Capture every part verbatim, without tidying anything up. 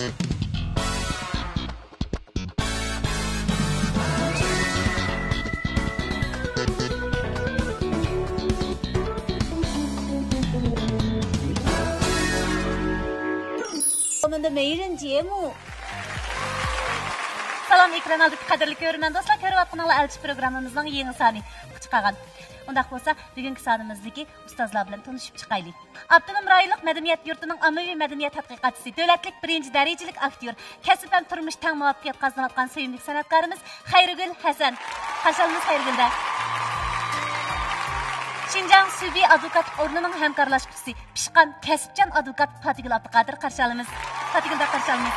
سالام، ئېكران ئالدىدىكى قەدىرلىك كۆرۈرمەن دوستلار، كۆرۈۋاتقىنىڭلار ئەلچى پروگراممىمىزنىڭ يېڭى سانى چىققان. ئۇنداق بولسا، بۈگۈنكى سانىمىزدىكى ئۇستازلار بىلەن تونۇشۇپ چىقايلى. ئاپتونوم رايونلۇق مەدەنىيەت يۇرتىنىڭ ئاممىۋى مەدەنىيەت تەتقىقاتچىسى، دۆلەتلىك بىرىنچى دەرىجىلىك ئاكتيور، كەسىپ ھەم تۇرمۇش تەڭ مۇۋەپپەقىيەت قازىنىۋاتقان سۆيۈملۈك سەنئەتكارىمىز خەيرىگۈل ھەسەن. خۇشالمىز خەيرىگۈلدە. شىنجاڭ سۈبى ئادۋوكاتلىق ئورنىنىڭ ھەمكارلاشقۇچىسى، پىشقان، كەسىپچان ئادۋوكات پاتىگۈل ئابدۇقادىر قارشى ئالىمىز. پاتىگۈلدە قارشى ئالىمىز.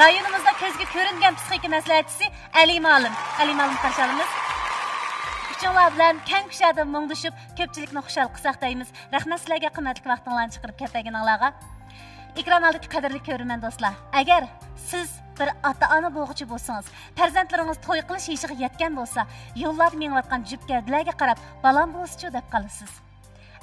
رايونىمىزدا كۆزگە كۆرۈنگەن پسىخىكا مەسلىھەتچىسى ئەلى مالىم، ئەلى مالىم قارشى ئالىمىز. ئۈچۈڭلار بىلەن كەڭ كۇشادىن مۇڭدىشىپ، كۆپچىلىكنى خۇشال قىلساق دەيمىز. رەھمەت سىلەرگە قىممەتلىك ۋاقتىڭلارنى چىقىرىپ كەلگىنىڭلارغا. ئېكران ئالدىدىكى قەدىرلىك كۆرۈرمەن دوستلار، ئەگەر سىز بىر ئاتا-ئانا بولغۇچى بولسىڭىز، پەرزەنتلىرىڭىز توي قىلىش يېشىغا يەتكەن بولسا، يوللاردا مېڭىۋاتقان جۈپ گەۋدىلەرگە قاراپ، بالام بولسىچۇ دەپ قالىسىز.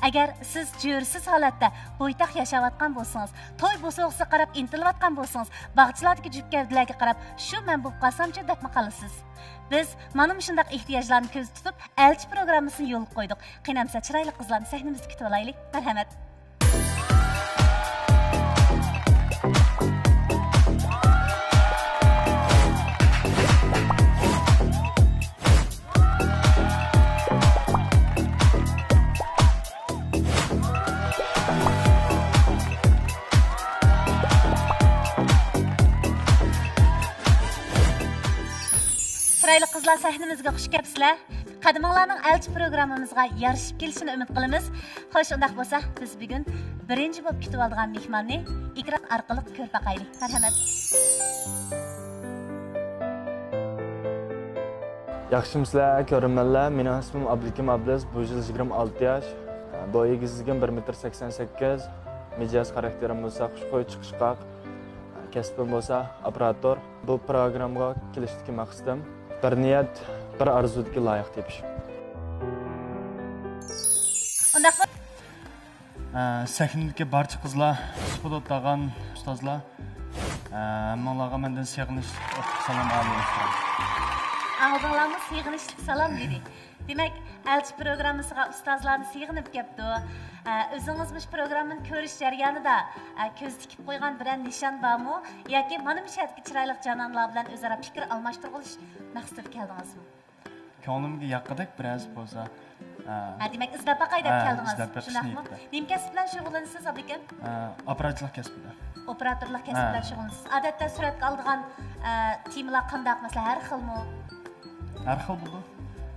ئەگەر سىز جۆرىسىز ھالەتتە بويتاق ياشاۋاتقان بولسىڭىز، توي بوسۇغىسىغا قاراپ ئىنتىلىۋاتقان بولسىڭىز، باغچىلاردىكى جۈپ گەۋدىلەرگە قاراپ، شۇ مەن بولۇپ قالسامچۇ دەپمۇ قالىسىز. بىز مانا مۇشۇنداق ئېھتىياجلارنى كۆزدە تۇتۇپ، ئەلچى پروگراممىسىنى يولغا قويدۇق. قېنى ئەمسە چىرايلىق قىزلارنى سەھنىمىزدە كۈتۈۋالايلى. مەرھەمەت. چىرايلىق قىزلار، سەھنىمىزگە خۇش كەپسىلەر. قەدىمىڭلارنىڭ ئەلچى پروگراممىمىزغا يارىشىپ كېلىشىنى ئۈمىد قىلىمىز. خوش، ئۇنداق بولسا، بىز بۈگۈن بىرىنچى بولۇپ كۈتۈۋالىدىغان مېھماننى ئېكران ئارقىلىق كۆرۈپ باقايلى. مەرھەمەت. ياخشىمۇسىلەر، كۆرۈرمەنلەر؟ مېنىڭ ئىسمىم ئابلىكىم ئابلىز، بۇ يىل يىگىرمە ئالتە ياش. بويى ئېگىزلىكىم بىر مېتىر سەكسەن سەككىز، مىجەز خاراكتېرىم بولسا خۇشخۇي، چىقىشقاق، كەسپىم بولسا ئوپېراتور. بۇ پروگراممىغا كېلىشتىكى مەقسىتىم بىر نىيەت، بىر ئارزۇدىكى لايىق تېپىش. ئۇنداقمۇ؟ ئە، سەھنىدىكى بارچە قىزلار، سپورت ئوتلاغان ئۇستازلار، ئە، ھەممىڭلارغا مەندىن سېغىنىشلىق سالام، ئالىي ئېھتىرام. ئاڭلىدىڭلارمۇ؟ سېغىنىشلىق سالام دېدى. دېمەك، ئەلچى پروگراممىسىغا ئۇستازلارنى سېغىنىپ كەپتۇ. ئە، ئۆزىڭىز مۇشۇ پروگراممىنى كۆرۈش جەريانىدا، ئە، كۆز تىكىپ قويغان بىرەر نىشان بارمۇ؟ ياكى مانا مۇشۇ يەردىكى چىرايلىق جانانلار بىلەن ئۆزئارا پىكىر ئالماشتۇرغۇلۇش مەقسىتىدە كەلدىڭىزمۇ؟ كۆڭلۈمگە ياققۇدەك بىرەرسى بولسا. ھە. ھە، دېمەك، ئىزدەپ باقاي دەپ ھە، كەلدىڭىز، ئىزدەپ بېقىشنى شۇنداقمۇ؟ نىيىتىدە. نېمە كەسىپ بىلەن شۇغۇللىنىسىز، ئابلىكىم؟ ھە، ئاپپاراتچىلىق كەسپىدە. ئوپېراتورلۇق كەسىپ ھە. بىلەن شۇغۇللىنىسىز. ئادەتتە سۈرەتكە ئالىدىغان، ئە، تېمىلار قانداق؟ مەسىلەن، ھەر خىلمۇ؟ ھەر خىل بولىدۇ.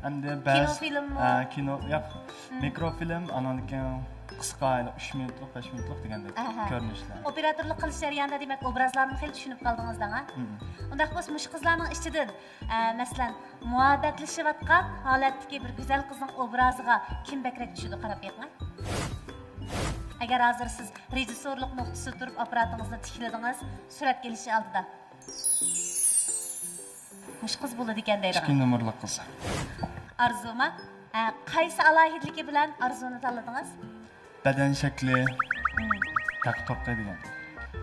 ئەمدى كىنو بەزى، فىلىممۇ؟ ھە، كىنو، ياق. مم. مىكرو فىلىم، ئانان كېيىن قىسقا، ئۈچ مىنۇتلۇق، بەش مىنۇتلۇق دېگەندەك ئەھە. كۆرۈنۈشلەر. ئوپېراتورلۇق قىلىش جەريانىدا، دېمەك، ئوبرازلارنى خېلى چۈشىنىپ قالدىڭىز دەڭ، ھە؟ مم. ئۇنداق بولسا، مۇشۇ قىزلارنىڭ ئىچىدىن، ئە، مەسىلەن، مۇھەببەتلىشىۋاتقان ھالەتتىكى بىر گۈزەل قىزنىڭ ئوبرازىغا كىم بەكرەك چۈشىدۇ، قاراپ بېقىڭ. ئەگەر ھازىر سىز رېژىسسورلۇق نۇقتىسىدا تۇرۇپ ئاپپاراتىڭىزنى تىكلىدىڭىز، سۈرەتكە ئېلىش ئالدىدا. مۇشۇ قىز بولىدىكەن دەيدىغان. ئىككى نومۇرلۇق قىز. ئارزۇما؟ ئە، قايسى ئالاھىدىلىكى بىلەن ئارزۇنى تاللىدىڭىز؟ بەدەن شەكلى، مم. تەقى-توقى دېگەن.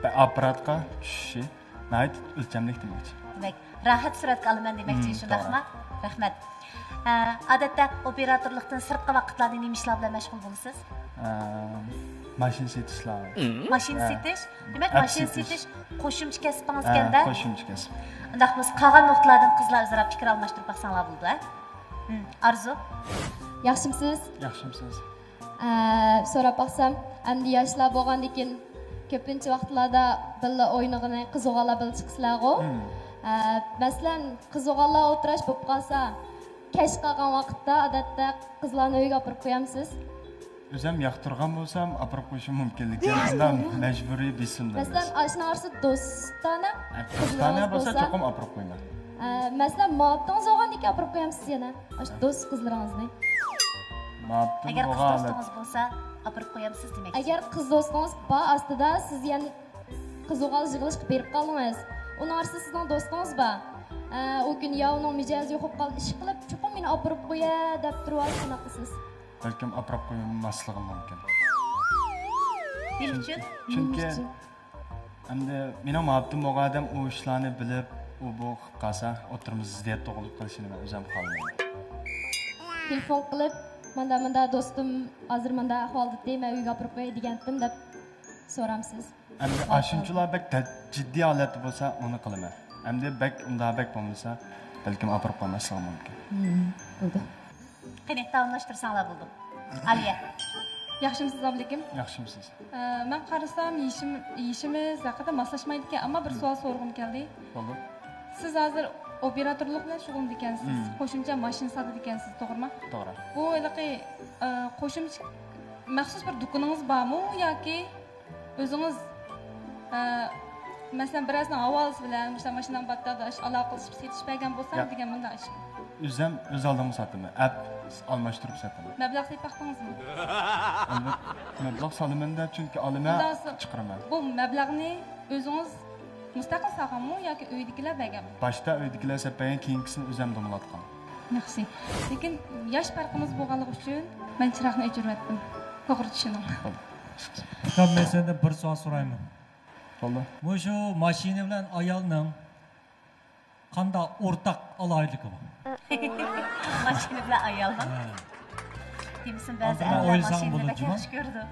بە-، ئاپپاراتقا چۈشۈشى ناھايىتى ئۆلچەملىك دېمەكچى. دېمەك، راھەت سۈرەتكە ئالىمەن دېمەكچى، مم، شۇنداقمۇ؟ توغرا. رەھمەت. ئە، ئادەتتە ئوپېراتورلۇقتىن سىرتقى ۋاقىتلاردا نېمە ئىشلار بىلەن مەشغۇل بولىسىز؟ ئە، ماشىنا سېتىشلار. ماشىنا ھە. سېتىش؟ دېمەك، ئەپ ماشىنا سېتىش. سېتىش قوشۇمچە كەسپىڭىزكەن-دە؟ ھە، قوشۇمچە كەسىپ. ئۇنداق بولسا، قالغان نۇقتىلاردىن قىزلار ئۆزئارا پىكىر ئالماشتۇرۇپ باقساڭلار بولىدۇ، ھە؟ مم، ئارزۇ؟ ياخشىمسىز؟ ياخشىمسىز؟ ئە، سوراپ باقسام، ئەمدى ياشلار بولغاندىكىن كۆپىنچە ۋاقىتلاردا بىللە ئوينىغىنى قىز-ئوغۇللار بىللە چىقىسىلەرغۇ. مم. ئە، مەسىلەن، قىز-ئوغۇللار ئولتۇراش بولۇپ قالسا، كەچ قالغان ۋاقىتتا ئادەتتە قىزلارنى ئۆيگە ئاپىرىپ قويامسىز؟ ئۆزۈم ياقتۇرغان بولسام، ئاپىرىپ قويۇشۇم مۇمكىن، لېكىن ئۇنداق مەجبۇرىي بېسىمدا ئەمەس. مەسىلەن، ئاشۇنىڭ ئارىسىدا دوستانە ھە، قىزلىرىڭىز دوستانە بولسا، بولسا، چوقۇم ئاپىرىپ قويىمەن. ئە، مەسىلەن، مۇھەببىتىڭىز بولغاندىكىن ئاپىرىپ قويامسىز يەنە ئاشۇ دوست قىزلىرىڭىزنى؟ مۇھەببىتىم ئەگەر قىز بولغان دوستىڭىز بولسا، ئاپىرىپ قويامسىز دېمەكچى. ئەگەر قىز دوستىڭىز بار ئاستىدا، سىز يەنە قىز-ئوغۇل يىغىلىشقا بېرىپ قالدىڭىز. ئۇنىڭ ئارىسىدا سىزنىڭ دوستىڭىز بار. ئە، ئۇ كۈنى يا ئۇنىڭ مىجەزى يوقاپ قالدى، ئىشقىلىپ، چوقۇم مېنى ئاپىرىپ قويە دەپ تۇرۇۋالسا قانداق قىلىسىز؟ بەلكىم ئاپىرىپ قويماسلىقىم مۇمكىن. نېمە ئۈچۈن؟ چۈنكى نېمە ئۈچۈن؟ ئەمدى مېنىڭ مۇھەببىتىم بولغان ئادەم ئۇ ئىشلارنى بىلىپ، ئۇ بۇ قىلىپ قالسا، ئوتتۇرىمىزدا زىددىيەت تۇغۇلۇپ قېلىشىنى مەن ئۆزۈم خالىمايمەن. تېلېفون قىلىپ، ماندا ماندا دوستۇم ھازىر ماندا ئەھۋالدا، مەن ئۆيگە ئاپىرىپ قوياي دېگەنتىم دەپ سورامسىز؟ ئەمدى ئاشۇنچىلا بەك دە-، جىددىي ھالەتتە بولسا، ئۇنى قىلىمەن. ئەمدى بەك ئۇنداق بەك بولمىسا، بەلكىم ئاپىرىپ قويماسلىقىم مۇمكىن. بولدى. قېنى، داۋاملاشتۇرساڭلار بولدى. ئالىيە. ياخشىمسىز، ئابلىكىم؟ ياخشىمسىز؟ ئە، مەن قارىسام، يېشىم-، يېشىمىز ھەققىدە ماسلاشمايدىكەن، ئەمما بىر سوئال سورىغۇم كەلدى. بولدى. سىز ھازىر ئوپېراتورلۇق بىلەن شۇغۇللىنىدىكەنسىز، قوشۇمچە ماشىنا ساتىدىكەنسىز، توغرىمۇ؟ توغرا. بۇ ھېلىقى، ئە، قوشۇمچە مەخسۇس بىر دۇكىنىڭىز بارمۇ ياكى ئۆزىڭىز، ئە، مەسىلەن، بىرەرسىنىڭ ھاۋالىسى بىلەن مۇشۇنداق ماشىنام بار دەپ ئالاقىلىشىپ سېتىش بەرگەن بولسام دېگەن مۇنداق ئىش. ئۆزەم ئۆز ئالدىمغا ساتىمەن، ئەپ ئالماشتۇرۇپ ساتىمەن. مەبلەغ سېلىپ باقتىڭىزمۇ؟ ئالبەتتە، مەبلەغ سالىمەن-دە، چۈنكى ئالىمەن، چىقىرىمەن. بۇ مەبلەغنى ئۆزىڭىز مۇستەقىل سالغانمۇ ياكى ئۆيدىكىلەر بەرگەنمۇ؟ باشتا ئۆيدىكىلەر سېلىپ بەرگەن، كېيىنكىسىنى ئۆزەم دومىلاتقان. ياخشى. لېكىن ياش پەرقىمىز بولغانلىقى ئۈچۈن مەن چىراغنى ئۆچۈرۈۋەتتىم. توغرا چۈشىنىڭ. ئۇكام، مەن سەندىن بىر سوئال سورايمەن. بولدى. مۇشۇ ماشىنا بىلەن ئايالنىڭ قانداق ئورتاق ئالاھىدىلىكى بار؟ ماشىنا بىلەن ئايالنىڭ. ھە. دېمىسۇن، بەزى ئەرلەر ماشىنىنى بەك ياخشى كۆرىدۇ.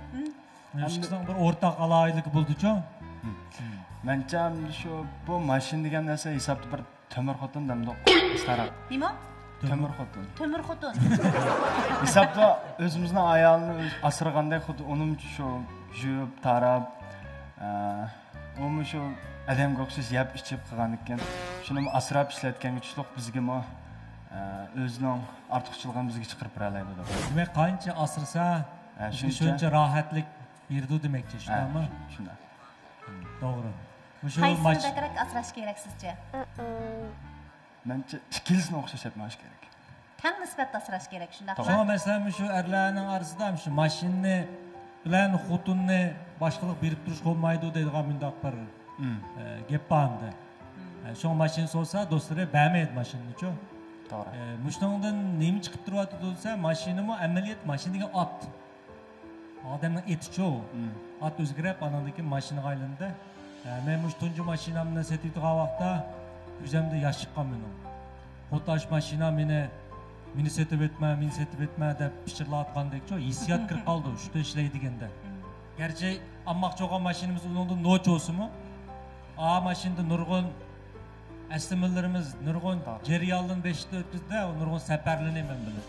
مۇشۇ ئىككىسىنىڭ بىر ئورتاق ئالاھىدىلىكى بولىدۇچۇ؟ مەنچە، شۇ، بۇ ماشىنا دېگەن نەرسە ھېسابتا بىر تۆمۈر خوتۇن دەمدۇق، ئىستارا. نېمە؟ تۆمۈر خوتۇن. تۆمۈر خوتۇن. ھېسابتا ئۆزىمىزنىڭ ئايالىنى ئۆز-، ئاسرىغاندەك خۇددى ئۇنىمۇ شۇ يۇيۇپ، تاراپ، ئە، ئۇمۇ شۇ ئادەمگە ئوخشاش يەپ ئىچىپ قىلغاندىكىن، شۇنىمۇ ئاسراپ ئىشلەتكەنگە چۇشلۇق بىزگىمۇ، ئە، ئۆزىنىڭ ئارتۇقچىلىقىنى بىزگە چىقىرىپ بېرەلەيدۇ دەپ. دېمەك، قانچە ئاسرىسا، ھە، بىزگە شۇنچە، شۇنچە راھەتلىك بېرىدۇ دېمەكچى، ھە، شۇنداقمۇ؟ شۇنداق. توغرا. مۇشۇ قايسىنى ماش- بەكرەك ئاسراش كېرەك سىزچە؟ مەنچە ئىككىلىسىنى ئوخشاش ئەپ مېڭىش كېرەك. تەڭ نىسبەتتە ئاسراش كېرەك، شۇنداقمۇ؟ شۇڭا مەسىلەن، مۇشۇ ئەرلەرنىڭ ئارىسىدا مۇشۇ ماشىنىنى بىلەن خوتۇننى باشقىلىق بېرىپ تۇرۇشقا بولمايدۇ دەيدىغان مۇنداق بىر، ئە، گەپ بار ئەمدى. ئە، شۇڭا ماشىنا سورىسا، دوستلىرى بەرمەيدۇ ماشىنىنىچۇ. توغرا. ئە، مۇشۇنىڭدىن نېمە چىقىپ تۇرۇۋاتىدۇ دېسە، ماشىنىمۇ ئەمەلىيەت، ماشىنا دېگەن ئات. ئادەمنىڭ ئېتىچۇ. ئات ئۆزگىرىپ، ئانىڭدىن كېيىن ماشىنىغا ئايلىنىدۇ. ھە، مەن مۇشۇ تۇنجى ماشىنامنى سېتىۋېتىدىغان ۋاقىتتا كۆزۈمدە ياش چىققان مېنىڭ. خۇددى ئاشۇ ماشىنا مېنى، مېنى سېتىۋەتمە، مېنى سېتىۋەتمە دەپ پىچىرلاۋاتقاندەكچۇ، ھېسسىيات كىرىپ قالدى، شۇ ئىشلەي دېگەندە. گەرچە ئالماقچى بولغان ماشىنىمىز ئۇنىڭدىن نوچى بولسىمۇ، ئا ماشىنىدا نۇرغۇن ئەسلىمىلىرىمىز، نۇرغۇن جەريانلىرىنى بېشىدىن ئۆتكۈزدى، نۇرغۇن سەپەرلىرىنى مەن بىلىپ.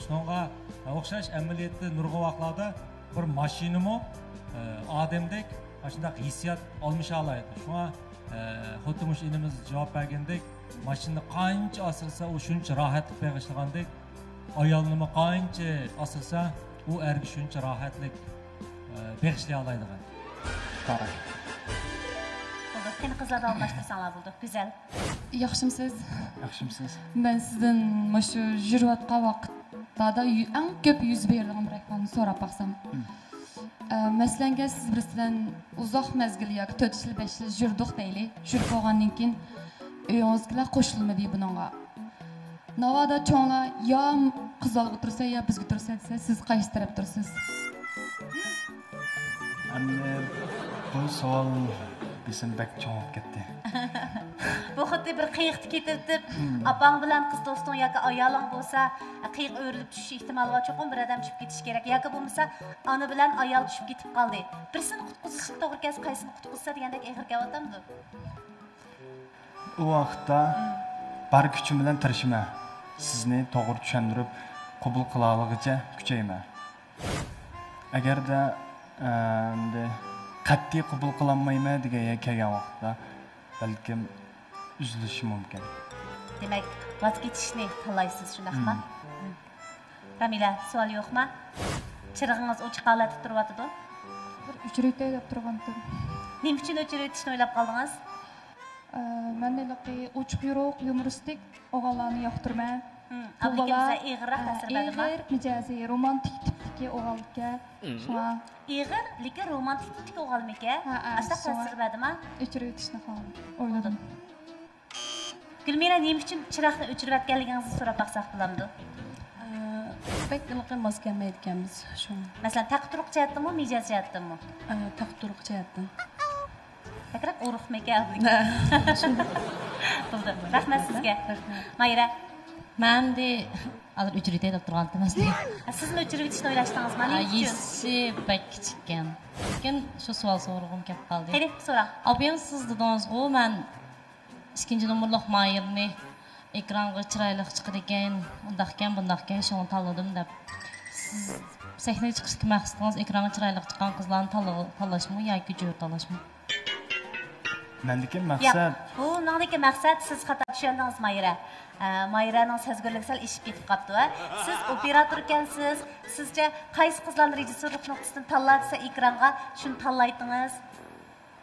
شۇنىڭغا ئوخشاش ئەمەلىيەتتە نۇرغۇن ۋاقىتلاردا بىر ماشىنىمۇ، ئە، ئادەمدەك ئاشۇنداق ھېسسىيات ئالمىشالايدۇ. شۇڭا، ئە، خوتۇن مۇشۇ ئىنىمىز جاۋاب بەرگەندەك، ماشىنىنى قانچە ئاسرىسا، ئۇ شۇنچە راھەتلىق بېغىشلىغاندەك، ئايالنىمۇ قانچە ئاسرىسا، ئۇ ئەرگە شۇنچە راھەتلىك، ئە، بېغىشلىيالايدىغان. قارا. بولدى، قېنى قىزلار داۋاملاشتۇرساڭلار بولدى. گۈزەل. ياخشىمسىز؟ ياخشىمسىز؟ مەن سىزدىن مۇشۇ يۈرۈۋاتقان ۋاقىتلاردا يۈ-، ئەڭ كۆپ يۈز بېرىدىغان بىر ئەھۋالنى سوراپ باقسام. ئە، مەسىلەنگە، سىز بىرسى بىلەن ئۇزاق مەزگىل ياكى تۆت يىل، بەش يىل يۈردۇق دەيلى. يۈرۈپ بولغاندىن كېيىن ئۆيىڭىزدىكىلەر قوشۇلمىدى بۇنىڭغا. ناۋادا چوڭلار يا قىز ئالغا تۇرسا، يا بىزگە تۇرسا دېسە، سىز قايسى تەرەپ تۇرىسىز؟ ئەمدى بۇ سوئال دېسەم بەك چوڭ بولۇپ كەتتى. بۇ خۇددى بىر قېيىقتا كېتىۋېتىپ، ئاپاڭ بىلەن قىز دوستۇڭ ياكى ئايالىڭ بولسا، قېيىق ئۆرۈلۈپ چۈشۈش ئېھتىمالى بار، چوقۇم بىر ئادەم چۈشۈپ كېتىشى كېرەك. ياكى بولمىسا، ئانا بىلەن ئايال چۈشۈپ كېتىپ قالدى. بىرسىنى قۇتقۇزۇشقا توغرا كەلسە، قايسىنى قۇتقۇزسا دېگەندەك ئېغىر كېلىۋاتامدۇ؟ ئۇ ۋاقىتتا بار كۈچۈم بىلەن تىرىشىمەن. سىزنى توغرا چۈشەندۈرۈپ، قوبۇل قىلالىغىچە كۈچەيمەن. ئەگەردە، ئەمدى قەتئىي قوبۇل قىلالمايمەن دېگەن يەرگە كەلگەن ۋاقىتتا، بەلكىم ئۈزۈلۈشى مۇمكىن. دېمەك، ۋاز كېچىشنى تاللايسىز، شۇنداقمۇ؟ رامىلە، سوئال يوقما؟ چىرىغىڭىز ئوچۇق ھالەتتە تۇرۇۋاتىدۇ. بىر ئۆچۈرۈۋېتەي دەپ تۇرغانتىم. نېمە ئۈچۈن ئۆچۈرۈۋېتىشنى ئويلاپ قالدىڭىز؟ ئە، مەن ھېلىقى ئوچۇق يورۇق، يۇمۇرىستىك ئوغۇللارنى ياقتۇرىمەن. ئابلىكىم بولسا ئېغىرراق تەسىر بەردىما؟ ئېغىر مىجەزى، رومانتىك تىپتىكى ئوغۇل ئىكەن. شۇڭا. ئېغىر، لېكىن رومانتىك تىپتىكى ئوغۇلمىكەن؟ ھە، ھە، ئاشۇنداق تەسىر بەردىما؟ ئۆچۈرۈۋېتىشنى خالىدىم، ئويلىدىم. گۈلمىرە، نېمە ئۈچۈن چىراغنى ئۆچۈرۈۋەتكەنلىكىڭىزنى سوراپ باقساق بولامدۇ؟ ئە، بەك ھېلىقى ماس كەلمەيدىكەنمىز شۇڭا. مەسىلەن، تەقى تۇرۇق جەھەتتىنمۇ، مىجەز جەھەتتىنمۇ؟ ئە، تەقى تۇرۇق جەھەتتىن. بەكرەك ئۇرۇقمىكەن؟ بولدى. رەھمەت سىزگە. ماھىرە. مەن ئەمدى ھازىر ئۆچۈرۈۋېتەي دەپ تۇرغانتىم ئەسلى. سىزمۇ ئۆچۈرۈۋېتىشنى ئويلاشتىڭىزمۇ؟ نېمە ئۈچۈن؟ يېشى بەك كىچىككەن. لېكىن شۇ سوئال سورىغۇم كەپ قالدى. قېنى، سوراڭ. ئابىيەم، سىز دېدىڭىزغۇ، مەن ئىككىنچى نومۇرلۇق ماھىرنى ئېكرانغا چىرايلىق چىقىدىكەن، ئۇنداقكەن، بۇنداقكەن، شۇڭا تاللىدىم دەپ. سىز سەھنىگە چىقىشتىكى مەقسىتىڭىز ئېكرانغا چىرايلىق چىققان قىزلارنى تاللا-، تاللاشمۇ ياكى جۆرە تاللاشمۇ؟ مەندىكى ياق، مەقسەت، بۇ مېنىڭدىكى مەقسەت، سىز خاتا چۈشەندىڭىز، ماھىرە. ئە، ماھىرەنىڭ سەزگۈرلۈكى سەل ئېشىپ كېتىپ قاپتۇ، ھە؟ سىز ئوپېراتوركەنسىز، سىزچە قايسى قىزلارنى رېژىسسورلۇق نۇقتىسىدىن تاللا دېسە، ئېكرانغا شۇنى تاللايتتىڭىز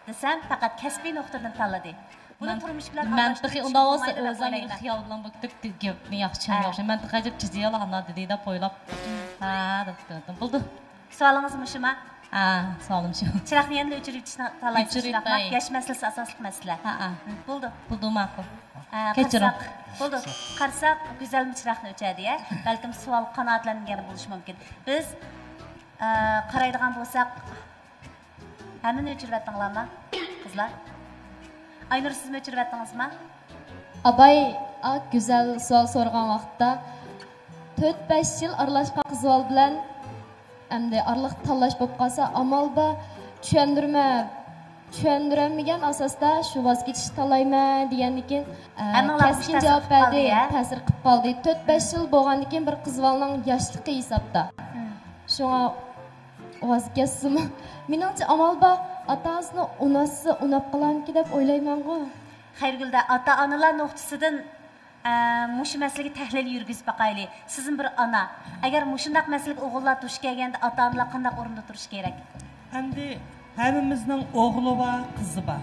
دېسەم، پەقەت كەسپىي نۇقتىدىن تاللىدى. بۇنى مەن، تۇرمۇش بىلەن مەن ئارىلاشتۇرۇپ تېخى ئۇنداق بولسا، بولمايدۇ دەپ ئۆزۈم ئويلايمەن. خىيال بىلەن بۇ كىتاب گەپنى ياخشى چۈشەنگەن ئوخشايمەن. مەن تېخى ئەجەب جىزىيەلا ئانا دېدى دەپ ئويلاپ، ھە دەپ تۇردۇم. بولدى. سوئالىڭىز مۇشۇما؟ ھە، سوئالىم شۇ. چىراغنى يەنە ئۆچۈرۈۋېتىشنى تاللايسىز، شۇنداقمۇ؟ ياش مەسىلىسى ئاساسلىق مەسىلە. ھە، ھە. بولدى. بولدى، ماقۇل. ئە، كەچۈرۈڭ. قارىساق، بولدى. قارىساق، گۈزەلمۇ چىراغنى ئۆچۈردى، ھە؟ بەلكىم سوئال قانائەتلەنمىگەن بولۇشى مۇمكىن. بىز، ئە، قارايدىغان بولساق، ھەممىنى ئۆچۈرۈۋەتتىڭلارمۇ، قىزلار؟ ئاينۇر، سىزمۇ ئۆچۈرۈۋەتتىڭىزمۇ؟ ئاباي، ئا، گۈزەل سوئال سورىغان ۋاقىتتا، تۆت-بەش يىل ئارىلاشقان قىز بالا بىلەن ئەمدى ئارىلىق تاللاش بولۇپ قالسا، ئامال بار، چۈشەندۈرمە، چۈشەندۈرەلمىگەن ئاساستا شۇ ۋاز كېچىشنى تاللايمەن دېگەندىن كېيىن، ئە، ھەممىڭلار كەسكىن جاۋاب بەردى، تەسىر قىلىپ قالدى. تۆت-بەش يىل بولغاندىن كېيىن بىر قىز بالىنىڭ ياشلىقى ھېسابتا. شۇڭا ۋاز كەچسىمۇ، مېنىڭچە ئامال بار، ئاتا-ئانىسىنى ئۇناتسا ئۇناپ قالارمىكىن دەپ ئويلايمەنغۇ. خەيرىگۈلدە، ئاتا-ئانىلار نۇقتىسىدىن، ئە، مۇشۇ مەسىلىگە تەھلىل يۈرگۈزۈپ باقايلى. سىزمۇ بىر ئانا. ئەگەر مۇشۇنداق مەسىلىگە ئوغۇللار دۇچ كەلگەندە، ئاتا-ئانىلار قانداق ئورۇندا تۇرۇشى كېرەك؟ ئەمدى ھەممىمىزنىڭ ئوغلى بار، قىزى بار.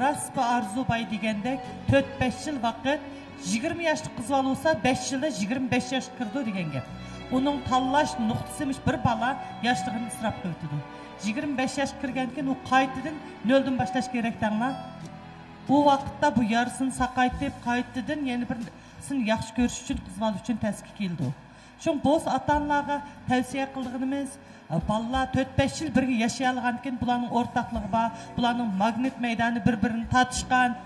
راست بۇ ئارزۇ باي دېگەندەك، تۆت-بەش يىل ۋاقىت، يىگىرمە ياشلىق قىز بالا بولسا، بەش يىلدا يىگىرمە بەش ياشقا كىرىدۇ دېگەن گەپ. ئۇنىڭ تاللاش نۇقتىسى مۇشۇ بىر بالا ياشلىقىنى ئىسراپ قىلىۋېتىدۇ. يىگىرمە بەش ياشقا كىرگەندىن كېيىن ئۇ قايتىدىن نۆلدىن باشلاش كېرەك دەڭلار. ئۇ ۋاقىتتا بۇ يارىسىنى ساقايتىپ، قايتىدىن يەنە بىرسىنى ياخشى كۆرۈش ئۈچۈن قىز بالا ئۈچۈن تەسكە كېلىدۇ. شۇڭا بولسا ئاتا-ئانىلارغا تەۋسىيە قىلىدىغىنىمىز، بالىلار تۆت-بەش يىل بىرگە ياشىيالىغاندىكىن بۇلارنىڭ ئورتاقلىقى بار، بۇلارنىڭ ماگنىت مەيدانى بىر-بىرىنى تارتىشقان،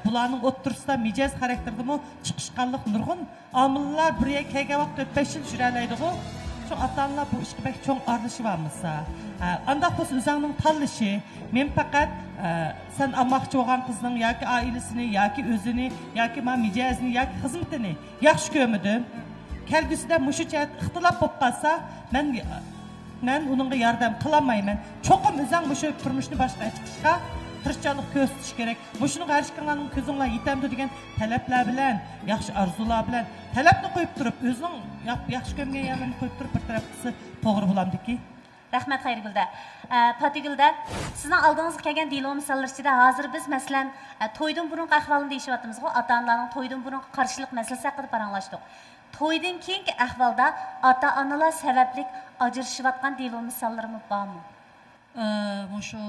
بۇلارنىڭ ئوتتۇرىسىدا مىجەز خاراكتېرىدىمۇ چىقىشقانلىق نۇرغۇن ئامىللار بىر يەرگە كەلگەن ۋاقىت تۆت-بەش يىل يۈرەلەيدىغۇ. شۇ ئاتا-ئانىلار بۇ ئىشقا بەك چوڭ ئارىلىشىۋالمىسا. ئانداق بولسا ئۆزۈڭنىڭ تاللىشى. مەن پەقەت، سەن ئالماقچى بولغان قىزنىڭ ياكى ئائىلىسىنى، ياكى ئۆزىنى، ياكى ما مىجەزىنى، ياكى خىزمىتىنى ياخشى كۆرمىدىم. كەلگۈسىدە مۇشۇ جەھەتتە ئىختىلاپ بولۇپ قالسا، مەن، مەن ئۇنىڭغا ياردەم قىلالمايمەن. چوقۇم ئۆزۈڭ مۇشۇ تۇرمۇشنى باشقا چىقىشقا تىرىشچانلىق كۆرسىتىش كېرەك. مۇشۇنىڭغا ھەر ئىككىڭلارنىڭ كۆزۈڭلار يېتەمدۇ دېگەن تەلەپلەر بىلەن، ياخشى ئارزۇلار بىلەن، تەلەپنى قويۇپ تۇرۇپ، ئۆزىنىڭ ياق-، ياخشى كۆرمىگەن يەرلىرىنى قويۇپ تۇرۇپ بىر تەرەپ قىلسا توغرا بولامدىكى؟ رەھمەت، خەيرىگۈلدە. ئە، پاتىگۈلدە، سىزنىڭ ئالدىڭىزغا كەلگەن دېلو مىساللىرى ئىچىدە ھازىر بىز، مەسىلەن، ئە، تويدىن بۇرۇنقى ئەھۋالنى دېيىشىۋاتىمىزغۇ، ئاتا-ئانىلارنىڭ تويدىن بۇرۇنقى قارشىلىق مەسىلىسى ھەققىدە پاراڭلاشتۇق. تويدىن كېيىنكى ئەھۋالدا ئاتا-ئانىلار سەۋەبلىك ئاجرىشىۋاتقان دېلو مىساللىرىمۇ بارمۇ؟ ئە، مۇشۇ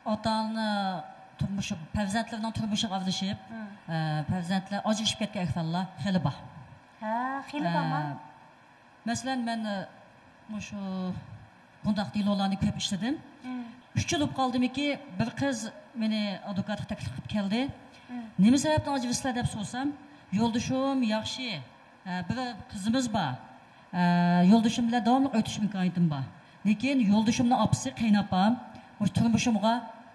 ئاتا-ئانا تۇرمۇشى، پەرزەنتلىرىنىڭ تۇرمۇشىغا ئارىلىشىپ، مم. ئە، پەرزەنتلەر ئاجرىشىپ كەتكەن ئەھۋاللار خېلى بار. ھە، خېلى بارمۇ؟ ئە، مەسىلەن، مەن، ئە، مۇشۇ بۇنداق دېلولارنى كۆپ ئىشلىدىم. مم. ئۈچ يىل بولۇپ قالدىمىكى، بىر قىز مېنى ئادۋوكاتقا تەكلىپ قىلىپ كەلدى. مم. نېمە سەۋەبتىن ئاجرىشىسىلەر دەپ سورىسام، يولدىشىم ياخشى، ئە، بىر قىزىمىز بار. ئە، يولدىشىم بىلەن داۋاملىق ئۆتۈش ئىمكانىيىتىم بار. لېكىن يولدىشىمنىڭ ئاپىسى، قېيىنئاپام، مۇشۇ تۇرمۇشۇمغا،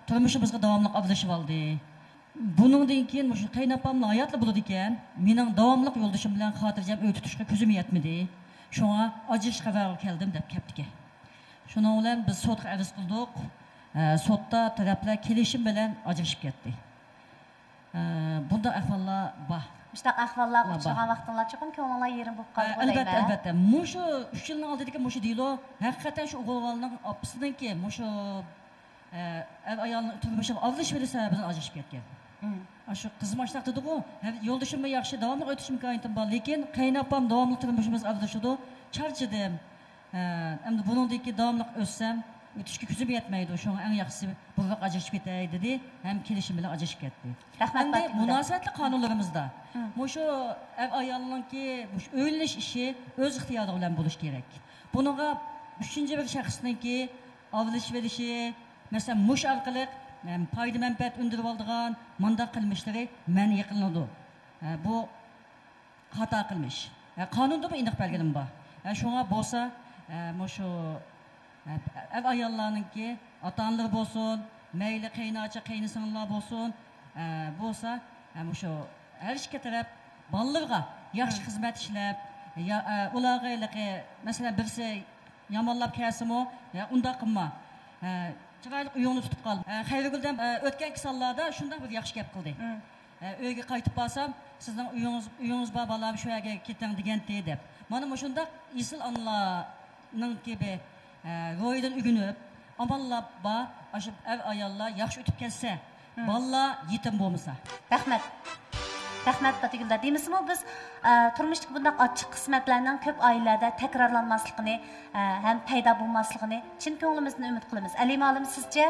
تۇرمۇشىمىزغا داۋاملىق ئارىلىشىۋالدى. بۇنىڭدىن كېيىن مۇشۇ قېيىنئاپاملا ھاياتلا بولىدىكەن، مېنىڭ داۋاملىق يولدىشىم بىلەن خاتىرجەم ئۆي تۇتۇشقا كۆزۈم يەتمىدى. شۇڭا ئاجرىشىش قارارىغا كەلدىم دەپ كەپتىكەن. شۇنىڭ بىلەن بىز سوتقا ئەرز قىلدۇق. ئە، سوتتا تەرەپلەر كېلىشىم بىلەن ئاجرىشىپ كەتتى. ئە، بۇنداق ئەھۋاللار بار. مۇشۇنداق ئەھۋاللارغا ئۇچرىغان ۋاقتىڭلار چوقۇم كۆڭلۈڭلار يېرىم بولۇپ قالدىغۇ دەيمەن. ئەلۋەتتە، ئەلۋەتتە. مۇشۇ ئۈچ يىلنىڭ ئالدىدىكى مۇشۇ دېلو ھەقىقەتەن شۇ ئوغۇل بالىنىڭ ئاپىسىنىڭكى مۇشۇ، ئە، ئەر ئايالنىڭ تۇرمۇشىغا ئارىلىشىۋېلىش سەۋەبىدىن ئاجرىشىپ كەتكەن. مم. ئاشۇ قىزىم ئاشۇنداق دېدىغۇ، ھە، يولدىشىم بىلەن ياخشى داۋاملىق ئۆتۈش ئىمكانىيىتىم بار، لېكىن قېيىنئاپام داۋاملىق تۇرمۇشىمىزغا ئارىلىشىدۇ، چارچىدىم. ھە، ئەمدى بۇنىڭدىن كېيىن داۋاملىق ئۆتسەم، ئۆتۈشكە كۆزۈم يەتمەيدۇ. شۇڭا ئەڭ ياخشىسى بۇرۇنراق ئاجرىشىپ كېتەي، دېدى ھەم كېلىشىم بىلەن ئاجرىشىپ كەتتى. رەھمەت، ئەمدى پاتىمە. مۇناسىۋەتلىك قانۇنلىرىمىزدا، مم، مۇشۇ ئەر ئايالنىڭكى مۇشۇ ئۆيلىنىش ئىشى ئۆز ئىختىيارى بىلەن بولۇشى كېرەك. بۇنىڭغا ئۈچىنچى بىر شەخسنىڭكى ئارىلىشىۋېلىشى، مەسىلەن، مۇشۇ ئارقىلىق ئەم، پايدا مەنپەئەت ئۈندۈرۈۋالىدىغان مۇنداق قىلمىشلىرى مەنئى قىلىنىدۇ. ئە، بۇ خاتا قىلمىش. ئە، قانۇندىمۇ ئېنىق بەلگىلىمە بار. ئە، شۇڭا بولسا، ئە، مۇشۇ، ئە، ئەر-ئاياللارنىڭكى ئاتا-ئانىلىرى بولسۇن، مەيلى قېيىنئاچا، قېيىنسىڭىللار بولسۇن، ئە، بولسا، ئە، مۇشۇ ھەر ئىككى تەرەپ بالىلىرىغا ياخشى خىزمەت ئىشلەپ، يا، ئە، ئۇلارغا ھېلىقى، مەسىلەن، بىرسى يامانلاپ كەلسىمۇ، يا، ئۇنداق قىلما. ئە، چىرايلىق ئۆيۈڭنى تۇتۇپ قال. ئە، خەيرىگۈل دەم، ئە، ئۆتكەنكى سانلاردا شۇنداق بىر ياخشى گەپ قىلدى. ئە، ئۆيگە قايتىپ بارسام، سىزنىڭ ئۆيىڭىز، ئۆيىڭىز بار، بالام، شۇ يەرگە كېتىڭ دېگەنتى دەپ. مانا مۇشۇنداق ئېسىل ئانىلارنىڭكى بىر، ئە، روھىدىن ئۆگىنىپ، ئامانلاپ بار، ئاشۇ ئەر-ئاياللار ياخشى ئۆتۈپ كەتسە، بالىلار يېتىم بولمىسا. رەھمەت. رەھمەت، پاتىگۈلدە. دېمىسىمۇ بىز، ئە، تۇرمۇشتىكى بۇنداق ئاچچىق قىسمەتلەرنىڭ كۆپ ئائىلىلەردە تەكرارلانماسلىقىنى، ئە، ھەم پەيدا بولماسلىقىنى چىن كۆڭلىمىزدىن ئۈمىد قىلىمىز. ئەلىمە ھالىم، سىزچە؟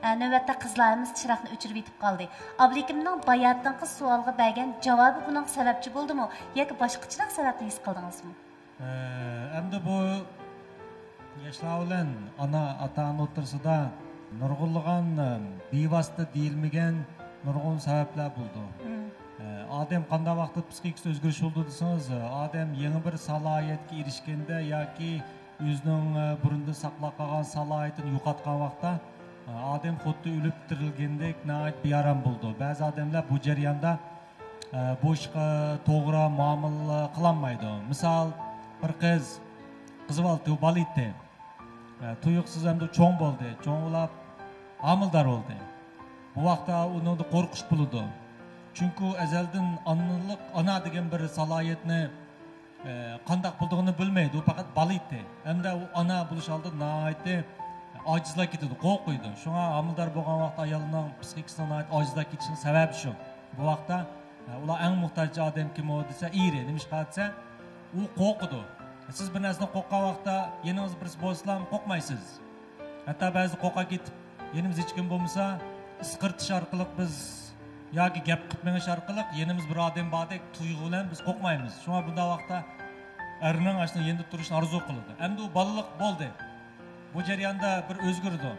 ئە، نۆۋەتتە قىزلارىمىز چىراغنى ئۆچۈرۈۋېتىپ قالدى. ئابلىكىمنىڭ باياتىنقى سوئالغا بەرگەن جاۋابى بۇنىڭغا سەۋەبچى بولدىمۇ ياكى باشقىچىراق سەۋەبنى ھېس قىلدىڭىزمۇ؟ ئە، ئەمدى بۇ ياشلار بىلەن ئانا، ئاتا-ئانا ئوتتۇرىسىدا نۇرغۇنلىغان، ئە، بىۋاسىتە دېيىلمىگەن نۇرغۇن سەۋەبلەر بولىدۇ. ئە، ئادەم قانداق ۋاقىتتا پسىخىكىسى ئۆزگىرىش بولىدۇ دېسىڭىز، ئادەم يېڭى بىر سالاھىيەتكە ئېرىشكەندە ياكى ئۆزىنىڭ، ئە، بۇرۇندىن ساقلاپ قالغان سالاھىيىتىنى يوقاتقان ۋاقىتتا، ئە، ئادەم خۇددى ئۆلۈپ تىرىلگەندەك ناھايىتى بىئارام بولىدۇ. بەزى ئادەملەر بۇ جەرياندا، ئە، بۇ ئىشقا توغرا مۇئامىلە قىلالمايدۇ. مىسال، بىر قىز، قىز بالا، بالا ئىدى. ئە، تۇيۇقسىز ئەمدى چوڭ بولدى. چوڭ بولاپ ھامىلىدار بولدى. بۇ ۋاقىتتا ئۇنىڭدا قورقۇش بولىدۇ. چۈنكى ئەزەلدىن ئانىلىق، ئانا دېگەن بىر سالاھىيەتنى، ئە، قانداق بولىدىغىنى بىلمەيدۇ. ئۇ پەقەت بالا ئىدى. ئەمدى ئۇ ئانا بولۇش ئالدىدا ناھايىتى ئاجىزلاپ كېتىدۇ، قورقىدۇ. شۇڭا ھامىلىدار بولغان ۋاقىتتا ئايالنىڭ پسىخىكىسىنىڭ ناھايىتى ئاجىزلاپ كېتىشىنىڭ سەۋەبى شۇ. بۇ ۋاقىتتا، ئە، ئۇلار ئەڭ موھتاج ئادەم كىم ئۇ دېسە، ئېرى. نېمىشقا دېسە، ئۇ قورقىدۇ. سىز بىر نەرسىدىن قورققان ۋاقىتتا يېنىڭىزدا بىرسى بولسىلا قورقمايسىز. ھەتتا بەزىدە قورقۇپ كېتىپ، يېنىمىزدا ھېچكىم بولمىسا، ئىسقىرتىش ئارقىلىق بىز ياكى گەپ قىلىپ مېڭىش ئارقىلىق يېنىمىزدا بىر ئادەم باردەك تۇيغۇ بىلەن بىز قورقمايمىز. شۇڭا بۇنداق ۋاقىتتا ئەرنىڭ ئاشۇنداق يېنىدا تۇرۇشنى ئارزۇ قىلىدۇ. ئەمدى ئۇ بالىلىق بولدى. بۇ جەرياندا بىر ئۆزگىرىدۇ.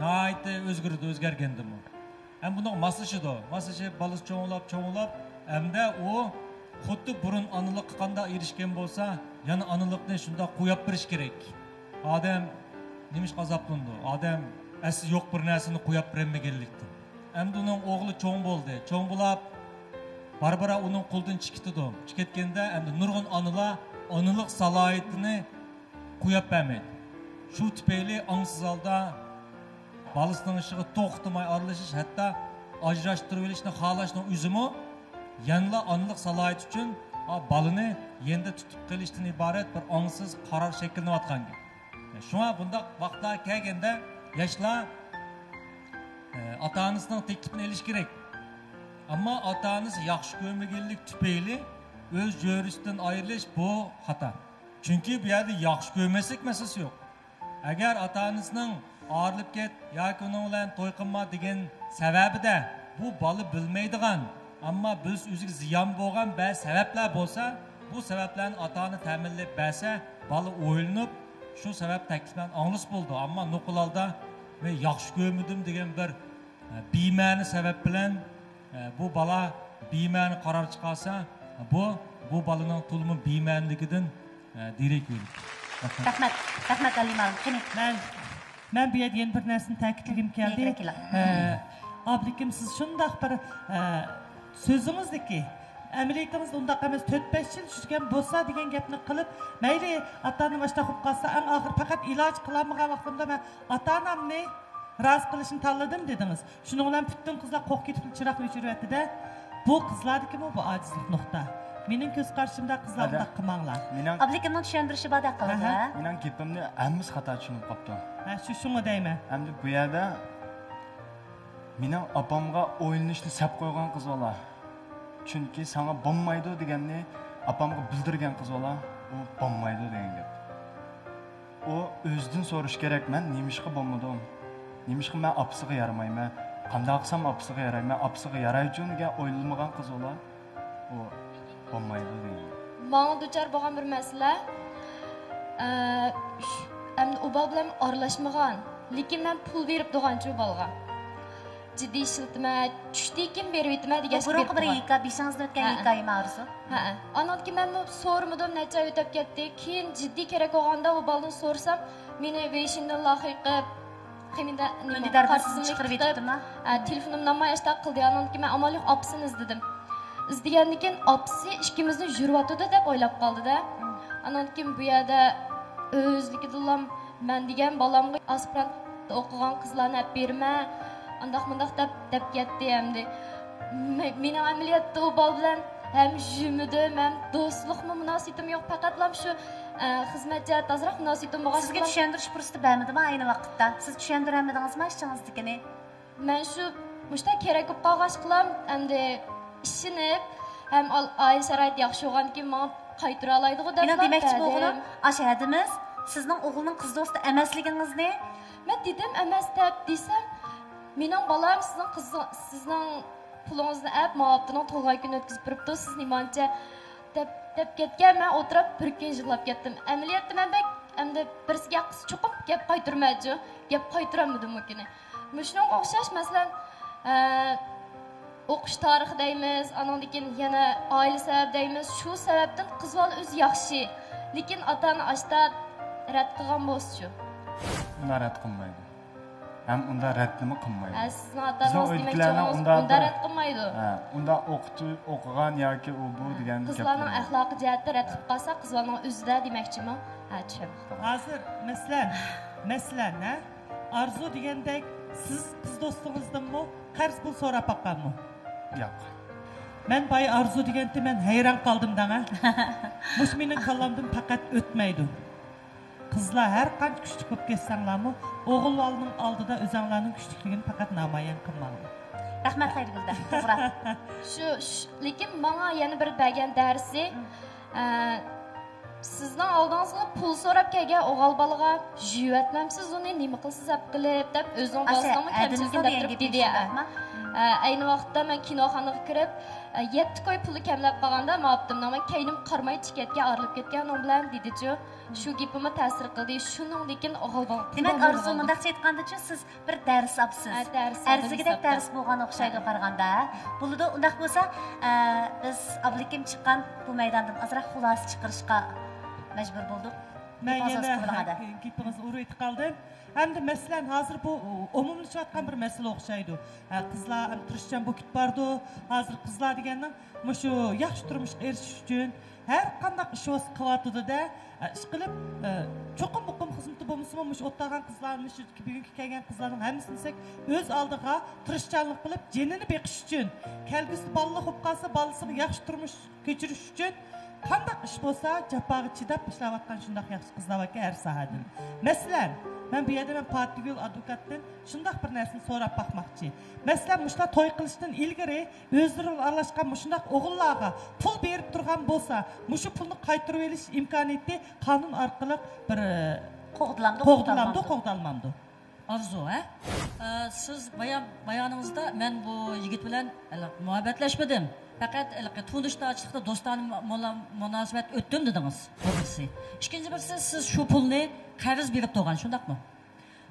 ناھايىتى ئۆزگىرىدۇ، ئۆزگەرگەندىمۇ. ھەم بۇنىڭغا ماسلىشىدۇ. ماسلىشىپ، بالىسى چوڭلاپ، چوڭلاپ، ھەمدە ئۇ خۇددى بۇرۇن ئانىلىققا قانداق ئېرىشكەن بولسا، يەنە ئانىلىقنى شۇنداق قويۇپ بېرىش كېرەك. ئادەم نېمىشقا ئازابلىنىدۇ؟ ئادەم ئەسلى يوق بىر نەرسىنى قويۇپ بېرەلمىگەنلىكتىن. ئەمدى ئۇنىڭ ئوغلى چوڭ بولدى. چوڭ بولاپ، بارا-بارا ئۇنىڭ قولىدىن چىقىپ كېتىدۇ. چىقىپ كەتكەندە، ئەمدى نۇرغۇن ئانىلار ئانىلىق سالاھىيىتىنى قويۇپ بەرمەيدۇ. شۇ تۈپەيلى ئاڭسىز ھالدا بالىسىنىڭ ئىشىغا توختىماي ئارىلىشىش، ھەتتا ئاجراشتۇرۇۋېلىشنى خالاشنىڭ ئۆزىمۇ يەنىلا ئانىلىق سالاھىيىتى ئۈچۈن، ئا، بالىنى يېنىدا تۇتۇپ قېلىشتىن ئىبارەت بىر ئاڭسىز قارار شەكىللىنىۋاتقان گەپ. شۇڭا بۇنداق ۋاقىتلار كەلگەندە ياشلار، ئە، ئاتا-ئانىسىنىڭ تەكلىپىنى ئېلىش كېرەك. ئەمما ئاتا-ئانىسى ياخشى كۆرمىگەنلىك تۈپەيلى ئۆز جۆرىسىدىن ئايرىلىش، بۇ خاتا. چۈنكى بۇ يەردە ياخشى كۆرمەسلىك مەسىلىسى يوق. ئەگەر ئاتا-ئانىسىنىڭ ئايرىلىپ كەت ياكى ئۇنىڭ بىلەن توي قىلما دېگەن سەۋەبىدە بۇ بالا بىلمەيدىغان، ئەمما بىز ئۆزىگە زىيان بولغان بەزى سەۋەبلەر بولسا، بۇ سەۋەبلەرنى ئاتا-ئانا تەمىنلەپ بەرسە، بالا ئويلىنىپ، شۇ سەۋەب تەكلىپلەرنى ئاڭلىسا بولىدۇ. ئەمما نۇقۇل ھالدا، مەن ياخشى كۆرمىدىم دېگەن بىر، ئە، بىمەنە سەۋەب بىلەن، ئە، بۇ بالا بىمەنە قارار چىقارسا، بۇ، بۇ بالىنىڭ تولىمۇ بىمەنىلىكىدىن، ئە، دېرەك بېرىدۇ. رەھمەت. رەھمەت، رەھمەت، ئەلىم ھالىم. قېنى؟ مەن، مەن بۇ يەردە يەنە بىر نەرسىنى تەكىتلىگۈم كەلدى. نېگىرە كېلە. ئە، ئابلىكىم، سىز شۇنداق بىر، ئە، سۆزىڭىزدىكى، ئەمەلىيىتىڭىزدە ئۇنداق ئەمەس، تۆت بەش يىل يۈرگەن بولسا دېگەن گەپنى قىلىپ، مەيلى، ئاتا-ئانام ئاشۇنداق بولۇپ قالسا، ئەڭ ئاخىرى پەقەت ئىلاج قىلالمىغان ۋاقتىمدا مەن ئاتا-ئانامنى رازى قىلىشنى تاللىدىم دېدىڭىز. شۇنىڭ بىلەن پۈتۈن قىزلار قوق كېتىپ چىراغنى ئۆچۈرۈۋەتتى-دە. بۇ قىزلاردىكىمۇ بۇ ئاجىزلىق نۇقتا. مېنىڭ كۆز قارىشىمدا قىزلار ئادە-، ئۇنداق قىلماڭلار. مېنىڭ ئابلىكىمنىڭ چۈشەندۈرۈشى باردەك قىلىدۇ، ھە؟ مېنىڭ گېپىمنى ھەممىسى خاتا چۈشىنىپ قاپتۇ. ھە، شۇ، شۇڭا دەيمەن. ئەمدى بۇ يەردە مېنىڭ ئاپامغا ئويلىنىشنى سەپ قويغان قىز بالا. چۈنكى ساڭا بولمايدۇ دېگەننى ئاپامغا بىلدۈرگەن قىز بالا، ئۇ بولمايدۇ دېگەن گەپ. ئۇ ئۆزىدىن سورىشى كېرەك، مەن نېمىشقا بولمىدىم؟ نېمىشقا مەن ئاپىسىغا يارىمايمەن؟ قانداق قىلسام ئاپىسىغا يارايمەن؟ ئاپىسىغا يارايچۇ دېگەن ئويلىمىغان قىز بالا، ئۇ بولمايدۇ دېگەن گەپ. ماڭا دۇچار بولغان بىر مەسىلە، ئە، ش-، ئەمدى ئۇ بالا بىلەن ئارىلاشمىغان، لېكىن مەن پۇل بېرىپ تۇرغانچۇ بالىغا. جىددىي ئىشلىتىمەن، چۈشتىن كېيىن بېرىۋېتىمەن دېگەن بۇ بۇرۇنقى بىر ھېكايە، بېشىڭىزدىن ئۆتكەن ھەئە. ھېكايىمۇ ئارزۇ؟ ھەئە. ئاندىن كېيىن مەنمۇ سورىمىدىم، نەچچە ئاي ئۆتۈپ كەتتى. كېيىن جىددىي كېرەك بولغاندا ئۇ بالىدىن سورىسام، مېنى ۋېيشىندىن لاخىي قىلىپ، قېمىندە نېمە، ئۈندىدار قارشىسىملىق تىلىپتىمۇ؟ ھە، تېلېفونۇمنى ئالماي ئاشتاق قىلدى. ئاندىن كېيىن مەن ئامال يوق ئاپىسىنى ئىزدىدىم. ئىزدىگەندىن كېيىن ئاپىسى ئىككىمىزنى يۈرۈۋاتىدۇ دەپ ئويلاپ قالدىدا. ئاندىن كېيىن بۇ يەردە ئۆزلۈكىدىنلا مەن دېگەن بالامغا ئاسپىرانت ئوقۇغان قىزلارنى ئەپ بېرىمەن، ئانداق مۇنداق دەپ، دەپ كەتتى ئەمدى. مە-، مېنىڭ ئەمەلىيەتتە ئۇ بالا بىلەن ھەم يۈمىدىم، ھەم دوستلۇقمۇ مۇناسىۋىتىم يوق، پەقەتلا شۇ، ئە، خىزمەت جەھەتتە ئازراق مۇناسىۋىتىم بولغاچقا. سىزگە چۈشەندۈرۈش پۇرسىتى بەرمىدىما ئەينى ۋاقىتتا؟ سىز چۈشەندۈرەلمىدىڭىزما ئىچىڭىزدىكىنى؟ مەن شۇ مۇشۇنداق كېرەك بولۇپ قالغاچقىلا ئەمدى ئىشىنىپ ھەم ئال-، ئائىلە شارائىتى ياخشى بولغاندىكىن ماڭا قايتۇرالايدىغۇ دەپلا دېمەكچى بولغىنىم، بەردىم. ئاشۇ ھەدىمىز سىزنىڭ ئوغلىنىڭ قىز دوستى ئەمەسلىكىڭىزنى. مەن دېدىم ئەمەس دەپ دېسەم، مېنىڭ بالام سىزنىڭ قىزىڭ-، سىزنىڭ پۇلىڭىزنى ئەپ، ماۋۇ ھەپتىنىڭ تولغان كۈنى ئۆتكۈزۈپ بېرىپتۇ، سىز نېمانچە دەپ، دەپ كەتكەن، مەن ئولتۇرۇپ بىر كۈن يىغلاپ كەتتىم. ئەمەلىيەتتە مەن بەك ئەمدى بىرسىگە قىز چوقۇم گەپ قايتۇرمايچۇ، گەپ قايتۇرالمىدىم ئۇ كۈنى. مۇشۇنىڭغا ئوخشاش، مەسىلەن، ئە، ئوقۇش تارىخى دەيمىز، ئانىڭدىن كېيىن يەنە ئائىلە سەۋەبى دەيمىز، شۇ سەۋەبتىن قىز بالا ئۆزى ياخشى، لېكىن ئاتا ئانا ئاشتا رەت قىلغان بولسىچۇ؟ ئۇنداق رەت قىلمايدۇ. ھەم ئۇنداق رەتنىمۇ قىلمايدۇ. ھە، سىزنىڭ ئاتا ئانىڭىز دېمەكچى بولغىنىڭىز ئۇنداق رەت قىلمايدۇ. ھە، ئۇنداق ئوقۇتۇ-، ئوقۇغان ياكى ئۇ بۇ دېگەن گەپ قىزلارنىڭ ئەخلاقىي جەھەتتە رەت قىلىپ قالسا، قىز بالىنىڭ ئۆزىدە دېمەكچىمۇ؟ ھە، چۈشەندىم. ھازىر، مەسىلەن، مەسىلەن، ھە؟ ئارزۇ دېگەندەك، سىز قىز دوستىڭىزدىنمۇ قەرز پۇل سوراپ باققانمۇ؟ ياق. مەن بايا ئارزۇ دېگەنتى، مەن ھەيران قالدىم دەڭە. مۇشۇ مېنىڭ كاللامدىن پەقەت ئۆتمەيدۇ. قىزلار، ھەر قانچە كۈچلۈك بولۇپ كەتسەڭلارمۇ، ئوغۇل بالىنىڭ ئالدىدا ئۆزەڭلارنىڭ كۈچلۈكلۈكىنى پەقەت نامايان قىلماڭلار. رەھمەت، خەيرىگۈلدە، توغرا. شۇ، شۇ، لېكىن ماڭا يەنە بىر بەرگەن دەرسى، ئە، سىزنىڭ ئالدىڭىزغا پۇل سوراپ كەلگەن ئوغۇل بالىغا، «يۇيۇۋەتمەمسىز ئۇنى، نېمە قىلىسىز ئەپ قىلىپ؟» دەپ، ئۆزىنىڭ بالىسىنىڭمۇ كەمچىلىكىنى دەپ تۇرۇپ دېدى. ئە، ئەينى ۋاقىتتا مەن كىنوخانىغا كىرىپ، ئە، يەتتە كوي پۇلى كەملەپ قالغاندا، ماۋۇ ئاپتىمنىڭ مەن كەينىم قارىماي چىقىپ كەتكەن، ئايرىلىپ كەتكەن ئۇنىڭ بىلەن دېدىچۇ. شۇ گېپىمۇ تەسىر قىلدى. شۇنىڭدىن كېيىن ئوغۇل بالا دېمەك، ئارزۇ، مۇنداقچە ئېيتقاندىچۇ، سىز بىر دەرس ئاپسىز. ھە، دەرس ئالدىم ئەرزىگىدەك ھېسابتا. دەرس بولغان ئوخشايدۇ ھە. قارىغاندا. بولىدۇ، ئۇنداق بولسا، ئە، بىز ئابلىكىم چىققان بۇ مەيداندىن ئازراق خۇلاسە چىقىرىشقا مەجبۇر بولدۇق. مەن يەنە، ھە، گېپىڭىزنى ئۇرۇۋېتىپ قالدىم. ئەمدى مەسىلەن، ھازىر بۇ ئومۇملىشىۋاتقان بىر مەسىلە ئوخشايدۇ. ھە، قىزلار ئەمدى تىرىشچان بولۇپ كېتىپ بارىدۇ. ھازىر قىزلار دېگەننىڭ مۇشۇ ياخشى تۇرمۇشقا ئېرىشىش ئۈچۈن ھەر قانداق ئىش بولسا قىلىۋاتىدۇ-دە. ئە، ئىشقىلىپ، ئە، چوقۇم مۇقىم خىزمىتى بولمىسىمۇ، مۇشۇ ئولتۇرغان قىزلار، مۇشۇ بۈگۈنكى كەلگەن قىزلارنىڭ ھەممىسىنى دېسەك، ئۆز ئالدىغا تىرىشچانلىق قىلىپ، جېنىنى بېقىش ئۈچۈن، كەلگۈسىدە بالىلىق بولۇپ قالسا، بالىسىغا ياخشى تۇرمۇش كۆچۈرۈش ئۈچۈن قانداق ئىش بولسا، جاپاغا چىداپ ئىشلەۋاتقان شۇنداق ياخشى قىزلار باركەن ھەر ساھەدىن. مەسىلەن، مەن بۇ يەردە مەن پاتىگۈل ئادۋوكاتتىن شۇنداق بىر نەرسىنى سوراپ باقماقچى. مەسىلەن، مۇشۇلار توي قىلىشتىن ئىلگىرى ئۆزلىرى بىلەن ئارىلاشقان مۇشۇنداق ئوغۇللارغا پۇل بېرىپ تۇرغان بولسا، مۇشۇ پۇلنى قايتۇرۇۋېلىش ئىمكانىيىتى قانۇن ئارقىلىق بىر، ئە، قوغدىلامدۇ، قوغدىلامدۇ، قوغدالمامدۇ؟ قوغدالمامدۇ؟ ئارزۇ، ھە؟ ئە، سىز بايان، بايانىڭىزدا مەن بۇ يىگىت بىلەن ھېلىقى مۇھەببەتلەشمىدىم. پەقەت ھېلىقى تونۇشتارچىلىقتا دوستانە مۇ-، مۇلا-، مۇناسىۋەت ئۆتتۈم دېدىڭىز. بۇ بىرسى. ئىككىنچى بىرسى، سىز شۇ پۇلنى قەرز بېرىپ تۇرغان، شۇنداقمۇ؟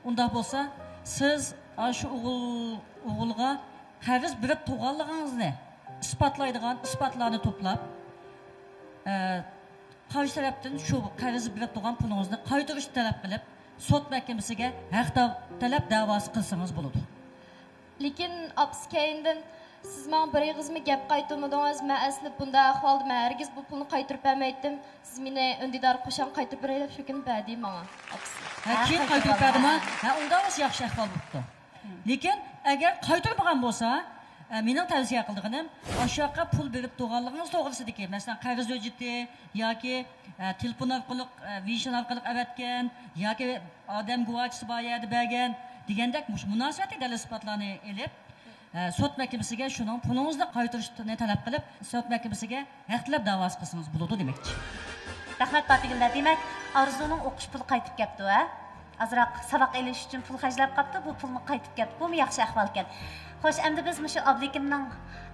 ئۇنداق بولسا، سىز ئاشۇ ئوغۇل، ئوغۇلغا قەرز بېرىپ تۇرغانلىقىڭىزنى ئىسپاتلايدىغان ئىسپاتلارنى توپلاپ، ئە، قارشى تەرەپتىن شۇ قەرز بېرىپ تۇرغان پۇلىڭىزنى قايتۇرۇشنى تەلەپ قىلىپ، سوت مەھكىمىسىگە ھەق داۋ-، تەلەپ دەۋاسى قىلسىڭىز بولىدۇ. لېكىن ئاپىسى كەينىدىن، «سىز ماڭا بىر ئېغىزمۇ گەپ قايتۇرمىدىڭىز، مەن ئەسلى بۇنداق ئەھۋالدا مەن ھەرگىز بۇ پۇلنى قايتۇرۇپ بەرمەيتتىم، سىز مېنى ئۈندىدار قوشاڭ قايتۇرۇپ بېرەي» دەپ شۇ كۈنى بەردى ماڭا ئاپىسى. ھە، كېيىن قايتۇرۇپ بەردىما؟ ھە، ئۇنداق بولسا ياخشى ئەھۋال بوپتۇ. لېكىن ئەگەر قايتۇرمىغان بولسا، ئە، مېنىڭ تەۋسىيە قىلىدىغىنىم، ئاشۇ ياققا پۇل بېرىپ تۇرغانلىقىڭىز توغرىسىدىكى، مەسىلەن، قەرز ھۆججىتى ياكى، ئە، تېلېفون ئارقىلىق، ئە، ۋېيشىن ئارقىلىق ئەۋەتكەن ياكى ئادەم گۇۋاچىسى بار يەردە بەرگەن دېگەندەك مۇشۇ مۇناسىۋەتلىك دەلىل-ئىسپاتلارنى ئېلىپ، ئە، سوت مەھكىمىسىگە شۇنىڭ پۇلىڭىزنى قايتۇرۇشنى تەلەپ قىلىپ، سوت مەھكىمىسىگە ھەق تەلەپ دەۋاسى قىلسىڭىز بولىدۇ دېمەكچى. رەھمەت، پاتىگۈلدە. دېمەك، ئارزۇنىڭ ئوقۇش پۇلى قايتىپ كەپتۇ، ھە؟ ئازراق ساۋاق ئېلىش ئۈچۈن پۇل خەجلەپ قاپتۇ، بۇ پۇلمۇ قايتىپ كەپتۇ، بۇمۇ ياخشى ئەھۋالكەن. خوش، ئەمدى بىز مۇشۇ ئابلىكىمنىڭ،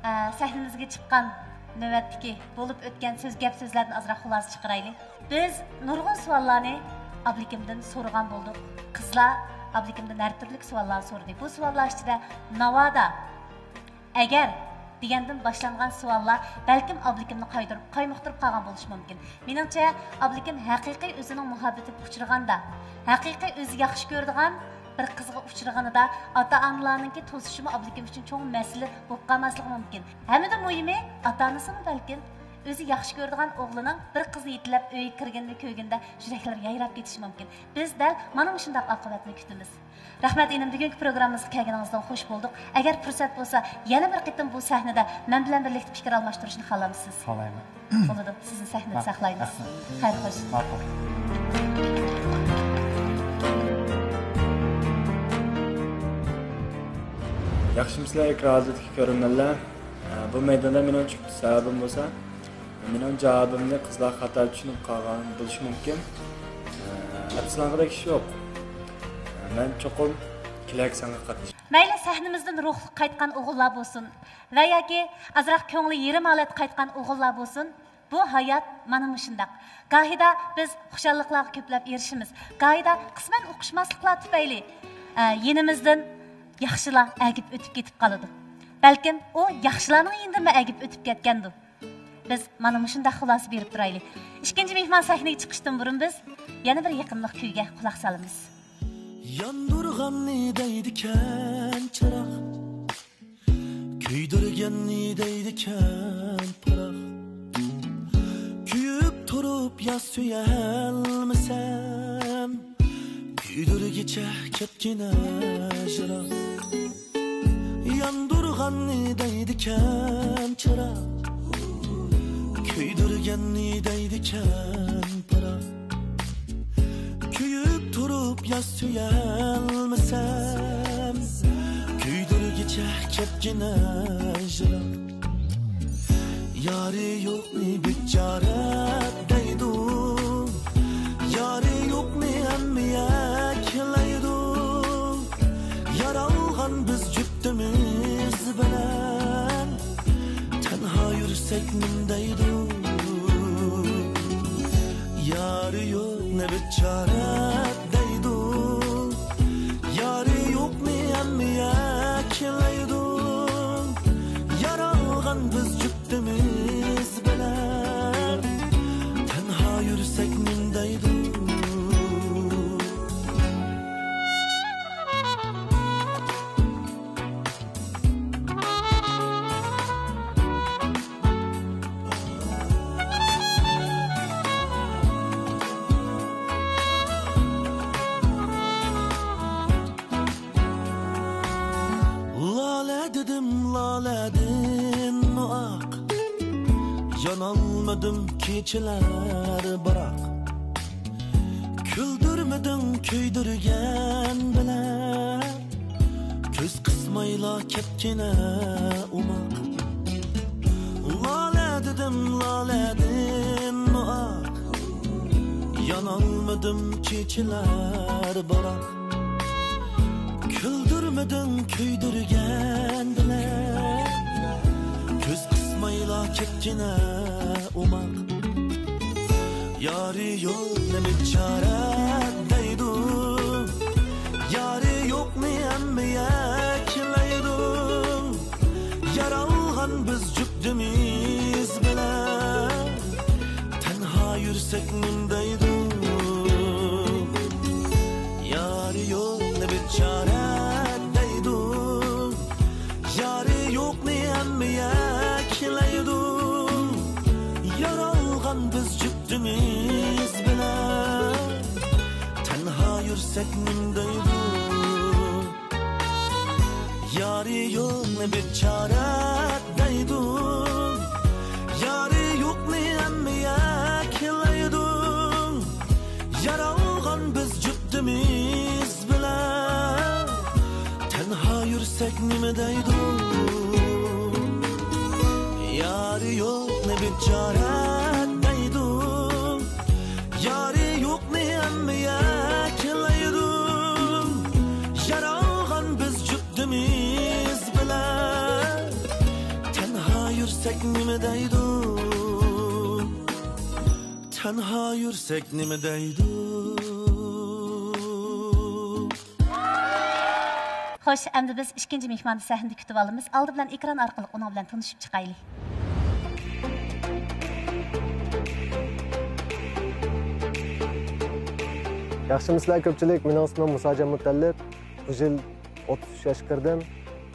ئە، سەھنىمىزگە چىققان نۆۋەتتىكى بولۇپ ئۆتكەن سۆز، گەپ سۆزلەردىن ئازراق خۇلاسە چىقىرايلى. بىز نۇرغۇن سوئاللارنى ئابلىكىمدىن سورىغان بولدۇق. قىزلار ئابلىكىمدىن ھەر تۈرلۈك سوئاللارنى سورىدى. بۇ سوئاللار ئىچىدە ناۋادا، ئەگەر دېگەندىن باشلانغان سوئاللار بەلكىم ئابلىكىمنى قايدۇرۇپ، قايمۇقتۇرۇپ قالغان بولۇشى مۇمكىن. مېنىڭچە، ئابلىكىم ھەقىقىي ئۆزىنىڭ مۇھەببىتىگە ئۇچرىغاندا، ھەقىقىي ئۆزى ياخشى كۆرىدىغان بىر قىزغا ئۇچرىغىنىدا، ئاتا-ئانىلارنىڭكى توسۇشىمۇ ئابلىكىم ئۈچۈن چوڭ مەسىلە بولۇپ قالماسلىقى مۇمكىن. ھەممىدىن مۇھىمى، ئاتا-ئانىسىمۇ بەلكىم ئۆزى ياخشى كۆرىدىغان ئوغلىنىڭ بىر قىزنى يېتىلەپ ئۆيگە كىرگىنىنى كۆرگىنىدە يۈرەكلىرى يايراپ كېتىشى مۇمكىن. بىز دەل مانا مۇشۇنداق ئاقىۋەتنى كۈتىمىز. رەھمەت ئىنىم، بۈگۈنكى پروگراممىمىزغا كەلگىنىڭىزدىن خوش بولدۇق. ئەگەر پۇرسەت بولسا، يەنە بىر قېتىم بۇ سەھنىدە مەن بىلەن بىرلىكتە پىكىر ئالماشتۇرۇشنى خالامسىز؟ خالايمەن. بولىدۇ، سىزنى سەھنىدە ھە، ساقلايمىز. رەھمەت. خەير خوش. ماقۇل. ياخشىمۇسىلەر، ئېكران ئالدىدىكى كۆرۈرمەنلەر؟ ئە، بۇ مەيداندا مېنىڭ چۈشكۈنچى سەۋەبىم بولسا، مېنىڭ جاۋابىمنى قىزلار خاتا چۈشىنىپ قالغان بولۇشى مۇمكىن. ئە، ئەپسۇسلانغۇدەك ئىش يوق. ئە، مەن چوقۇم كېلەركى سانغا قاتنىشىمەن. مەيلى سەھنىمىزدىن روھلۇق قايتقان ئوغۇللار بولسۇن ۋە ياكى ئازراق كۆڭلى يېرىم ھالەتتە قايتقان ئوغۇللار بولسۇن، بۇ ھايات مانا مۇشۇنداق. گاھىدا بىز خۇشاللىقلارغا كۆپلەپ ئېرىشىمىز، گاھىدا قىسمەن ئۇقۇشماسلىقلار تۈپەيلى، ئە، يېنىمىزدىن ياخشىلار ئەگىپ ئۆتۈپ كېتىپ قالىدۇ. بەلكىم ئۇ ياخشىلارنىڭ يېنىدىنمۇ ئەگىپ ئۆتۈپ كەتكەندۇ. بىز مانا مۇشۇنداق خۇلاسە بېرىپ تۇرايلى. ئىككىنچى مېھمان سەھنىگە چىقىشتىن بۇرۇن بىز يەنە بىر يېقىملىق كۈيگە قۇلاق سالىمىز. ياندۇرغاننى دەيدىكەن چىراغ، كۆيدۈرگەننى دەيدىكەن پىراق. كۆيۈپ تۇرۇپ يا سۆيەلمىسەم، كۆيدۈرگىچە كەتكىنە يىراق. ياندۇرغاننى دەيدىكەن چىراغ، كۆيدۈرگەننى دەيدىكەن پىراق. كۆيۈپ تۇرۇپ يا سۆيەلمىسەم، كۆيدۈرگىچە كەتكىنە يىراق. يارى يوقنى بىچارە دەيدۇ، يارى يوقنى ھەممە يەكلەيدۇ. يارالغان بىز جۈپتىمىز بىلەن، تەنھا يۈرسەك نېمە دەيدۇ؟ يارى يوقنى بىچارە دەيدۇ، يارى يوقنى ھەممە يەكلەيدۇ. يارالغان بىز جۈپتىمىز بىلەن، تەنھا يۈرسەك نېمە دەيدۇ؟ لالە دېدىم لالەدىنمۇ ئاق، يانالمىدىم كېچىلەر بىراق. كۈلدۈرمىدىڭ كۆيدۈرگەن بىلەن، كۆز قىسمايلا كەتكىنە ئوماق. لالە دېدىم لالەدىنمۇ ئاق، يانالمىدىم كېچىلەر بىراق. كۈلدۈرمىدىڭ كۆيدۈرگەن بىلەن، كۆز قىسمايلا كەتكىنە ئوماق. يارى يوقنى بىچارە دەيدۇ، يارى يوقنى ھەممە يەكلەيدۇ. يارالغان بىز جۈپتىمىز بىلەن، تەنھا يۈرسەك نېمە دەيدۇ؟ يارى يوقنى بىچارە دەيدۇ، يارى يوقنى ھەممە يەكلەيدۇ. يارالغان بىز جۈپتىمىز بىلەن، تەنھا يۈرسەك نېمە دەيدۇ؟ يارى يوقنى بىچارە دەيدۇ، يارى يوقنى ھەممە يەكلەيدۇ. يارالغان بىز جۈپتىمىز بىلەن، تەنھا يۈرسەك نېمە دەيدۇ؟ يارى يوقنى بىچارە دەيدۇ، يارى يوقنى ھەممە يەكلەيدۇ. يارالغان بىز جۈپتىمىز بىلەن، تەنھا يۈرسەك نېمە دەيدۇ؟ تەنھا يۈرسەك نېمە دەيدۇ؟ ئەمدى بىز ئىككىنچى مېھماننى سەھنىدە كۈتۈۋالىمىز. ئالدى بىلەن ئېكران ئارقىلىق ئۇنىڭ بىلەن تونۇشۇپ چىقايلى. ياخشىمۇسىلەر كۆپچىلىك؟ مېنىڭ ئىسمىم مۇساجان مۇتەللىپ. بۇ يىل ئوتتۇز ئۈچ ياشقا كىردىم.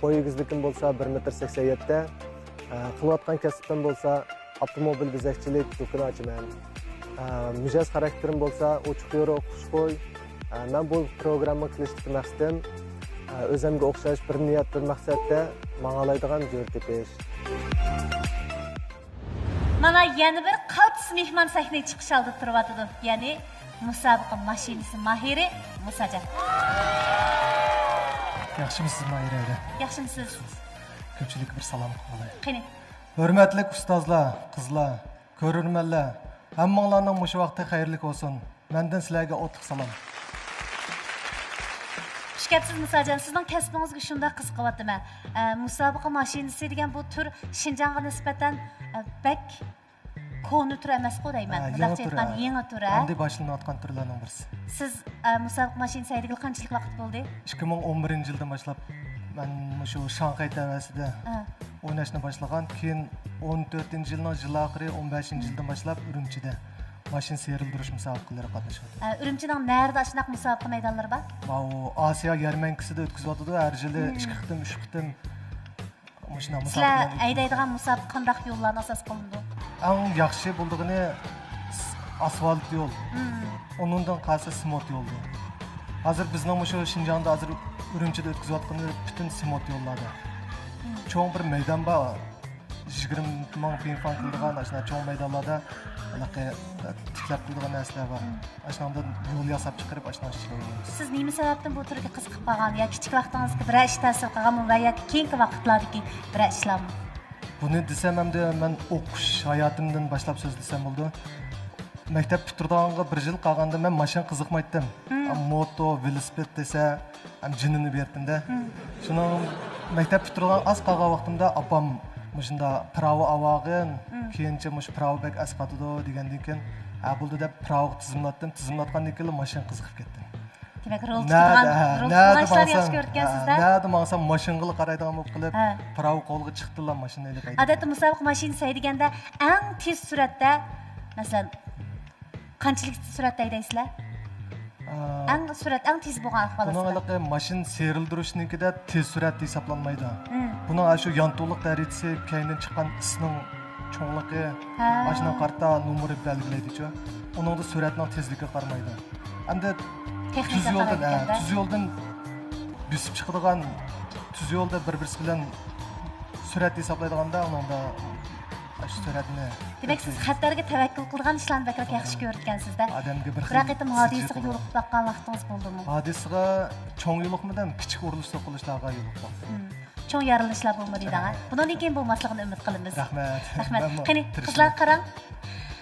بوي ئېگىزلىكىم بولسا بىر مېتىر سەكسەن يەتتە. ئە، قىلىۋاتقان كەسپىم بولسا ئاپتوموبىل بېزەكچىلىك دۇكىنى ئاچىمەن. ئە، مىجەز خاراكتېرىم بولسا ئوچۇق يورۇق، خۇشخۇي. ئە، مەن بۇ پروگرامما قىلىشتىكى مەقسىتىم، ئە، ئۆزەمگە ئوخشاش بىر نىيەت، بىر مەقسەتتە ماڭالايدىغان جۆرە تېپىش. مانا يەنە بىر قالتىس مېھمان سەھنىگە چىقىش ئالدىدا تۇرۇۋاتىدۇ. يەنى مۇسابىقە ماشىنىسى ماھىرى مۇساجان. ياخشىمۇسىز ماھىرە ھەدە؟ ياخشىمۇسىز؟ كۆپچىلىككە بىر سالام قىلغىلى. قېنى. ھۆرمەتلىك ئۇستازلار، قىزلار، كۆرۈرمەنلەر، ھەممىڭلارنىڭ مۇشۇ ۋاقتى خەيرلىك بولسۇن. مەندىن سىلەرگە ئوتلۇق سالام. خۇش كەپسىز مۇساجان، سىزنىڭ كەسپىڭىزگە شۇنداق قىزىقىۋاتىمەن. ئە، مۇسابىقە ماشىنىسى دېگەن بۇ تۈر شىنجاڭغا نىسبەتەن، ئە، بەك كونا تۈر ئەمەسقۇ دەيمەن. ھە، مۇنداقچە يېڭى ئېيتقاندا، تۈر، ھە. يېڭى تۈر، ھە. ئەمدى باشلىنىۋاتقان تۈرلەرنىڭ بىرسى. سىز، ئە، مۇسابىقە ماشىنىسى ھەيدىگىلى قانچىلىك ۋاقىت بولدى؟ ئىككى مىڭ ئون بىرىنچى يىلدىن باشلاپ مەن مۇشۇ شاڭخەي تەۋەسىدە، ھە، ئويناشنى باشلىغان. كېيىن ئون تۆتىنچى يىلنىڭ يىل ئاخىرى، ئون بەشىنچى يىلدىن باشلاپ ئۈرۈمچىدە ماشىنا سېرىلدۈرۈش مۇسابىقىلىرىگە قاتنىشىۋاتىمەن. ئە، ئۈرۈمچىنىڭ نەدە ئاشۇنداق مۇسابىقە مەيدانلىرى بار؟ ماۋۇ ئاسىيا يەرمەنكىسىدە ئۆتكۈزۈۋاتىدۇ، ھەر يىلى ئىككى قېتىم، ئۈچ قېتىم. مۇشۇنداق سىلەر مۇسابىقىلەرنى ھەيدەيدىغان مۇسابىقە قانداق يوللارنى ئاساس قىلىنىدۇ؟ ئەڭ ياخشى بولىدىغىنى ئاسفالت يول. مم. ئۇنىڭدىن قالسا سېمونت يولدۇر. ھازىر بىزنىڭ مۇشۇ شىنجاڭدا ھازىر ئۈرۈمچىدە ئۆتكۈزۈۋاتقىنى پۈتۈن سېمونت يوللاردا. مم. چوڭ بىر مەيدان بار. يىگىرمە مىڭ پىڭفاڭ كېلىدىغان ئاشۇنداق چوڭ مەيدانلاردا ھېلىقى تىكلەپ قويىدىغان نەرسىلەر بار. مم. ئاشۇنىڭدىن يول ياساپ چىقىرىپ، ئاشۇنىڭ ئىچىدە ئوينايمىز. سىز نېمە سەۋەبتىن بۇ تۈرگە قىزىقىپ قالغان يا كىچىك ۋاقتىڭىزدا بىرەر ئىش تەسىر قىلغانمۇ ۋە ياكى كېيىنكى ۋاقىتلاردىكى بىرەر ئىشلارمۇ؟ بۇنى دېسەم، ئەمدى مەن ئوقۇش ھاياتىمدىن باشلاپ سۆزلىسەم بولىدۇ. مەكتەپ پۈتتۈرىدىغانغا بىر يىل قالغاندا مەن ماشىنا قىزىقمايتتىم. مم. ئەم، موتو، ۋېلىسىپىت دېسە، ئەم، جېنىمنى بېرەتتىم-دە. مم. شۇنىڭ مەكتەپ پۈتتۈرىدىغان ئاز قالغان ۋاقتىمدا ئاپام مۇشۇنداق پىراۋا ئاۋاغىن، مم، كېيىنچە مۇشۇ پىراۋا بەك ئەسقاتىدۇ دېگەندىن كېيىن، ھە، بولدى دەپ پىراۋىغا تىزىملاتتىم. تىزىملاتقاندىن كېيىنلا ماشىنا قىزىقىپ كەتتىم. دېمەك، رول تۇتىدىغان، نەدە، ھە، رول تۇتىدىغان ئىشلارنى ياخشى كۆرۈۋاتىكەنسىز-دە. ھە، نەدە ماڭسام ماشىنىغىلا قارايدىغان بولۇپ قېلىپ، ھە، پىراۋا قولغا چىقتىلا ماشىنا ھەيدەپ ھەيدەپ. ئادەتتە مۇسابىقە ماشىنىسى ھەيدىگەندە ئەڭ تېز سۈرئەتتە، مەسىلەن، قانچىلىك سۈرئەتتە ھەيدەيسىلەر؟ ئا، ئەڭ سۈرئەت، ئەڭ تېز بولغان ئەھۋال بۇنىڭ ئاستىدا. ھېلىقى ماشىنا سىيرىلدۈرۈشنىڭكىدە تېز سۈرئەت ھېسابلانمايدۇ. مم. بۇنىڭ ئاشۇ يانتۇلۇق دەرىجىسى، كەينىدىن چىققان ئىسنىڭ چوڭلۇقى، ھە، ئاشۇنىڭغا قارىتا نومۇرى بەلگىلەيدىچۇ. ئۇنىڭدا سۈرئەتنىڭ تېزلىكىگە قارىمايدۇ. ئەمدى تېخنىكا تۈز يولدىن، ھە، قارايدىكەن-دە. تۈز يولدىن بېسىپ چىقىدىغان، تۈز يولدا بىر-بىرسى بىلەن سۈرئەت ھېسابلايدىغاندا، ئۇنىڭدا ئاشۇ سۈرئەتنى، دېمەك، سىز خەتەرگە تەۋەككۈل قىلىدىغان ئىشلارنى بەكرەك ياخشى كۆرىدىكەنسىز-دە. ئادەمگە بىر خىل بىرەر قېتىم ھادىسىگە يولۇقۇپ باققان ۋاقتىڭىز بولدىمۇ؟ ھادىسىگە چوڭ يولۇقمىدىم، كىچىك ئۇرۇلۇش سوقۇلۇشلارغا يولۇقتۇم. مم. چوڭ يارىلىنىشلار بولمىدى دەڭە. ھە. بۇنىڭدىن كېيىن بولماسلىقىنى ئۈمىد قىلىمىز. رەھمەت. رەھمەت. مەنمۇ قېنى، تىرىشىمەن. قىزلارغا قاراڭ.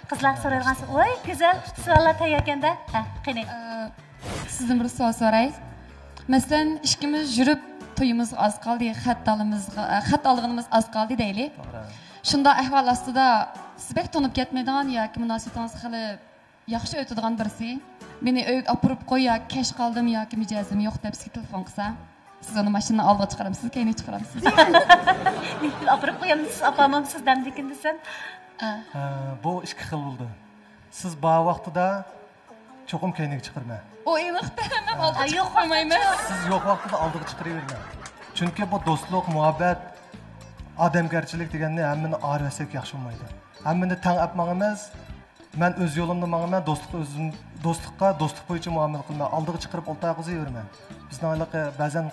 قىزلارغا سورايدىغان سو-، ۋاي، گۈزەل سوئاللار تەيياركەن-دە. ھە، قېنى. ئە، سىزدىن بىر سوئال سوراي. مەسىلەن، ئىككىمىز يۈرۈپ تويىمىزغا ئاز قالدى، خەت ئالىمىزغا، ئە، خەت ئالىدىغىنىمىز ئاز قالدى دەيلى. توغرا. شۇنداق ئەھۋال ئاستىدا سىز بەك تونۇپ كەتمەيدىغان ياكى مۇناسىۋىتىڭىز خېلى ياخشى ئۆتىدىغان بىرسى مېنى ئۆيگە ئاپىرىپ قوي ياكى كەچ قالدىم ياكى مىجەزىم يوق دەپ سىزگە تېلېفون قىلسا، سىز ئۇنى ماشىنىدىن ئالدىغا چىقىرامسىز، كەينىگە چىقىرامسىز؟ نېمە ئاپىرىپ قويامسىز، ئاپامامسىز دەمدىكىن دېسەم؟ ئە. ھە، بۇ ئىككى خىل بولىدۇ. سىز بار ۋاقتىدا چوقۇم كەينىگە چىقىرىمەن. ئۇ ئېنىق، مەن ھە. ئالدىغا چىقىرىپ قويمايمەن. سىز يوق ۋاقتىدا ئالدىغا چىقىرىۋېرىمەن. چۈنكى بۇ دوستلۇق، مۇھەببەت، ئادەمگەرچىلىك دېگەننى ھەممىنى ئايرىۋەتسەك ياخشى بولمايدۇ. ھەممىنى تەڭ ئەپ ماڭىمىز. مەن ئۆز يولۇمدا ماڭىمەن، دوستلۇق ئۆزۈم، دوستلۇققا دوستلۇق بويىچە مۇئامىلە قىلىمەن، ئالدىغا چىقىرىپ ئولتۇرغۇزۇۋېرىمەن. بىزنىڭ ھېلىقى بەزەن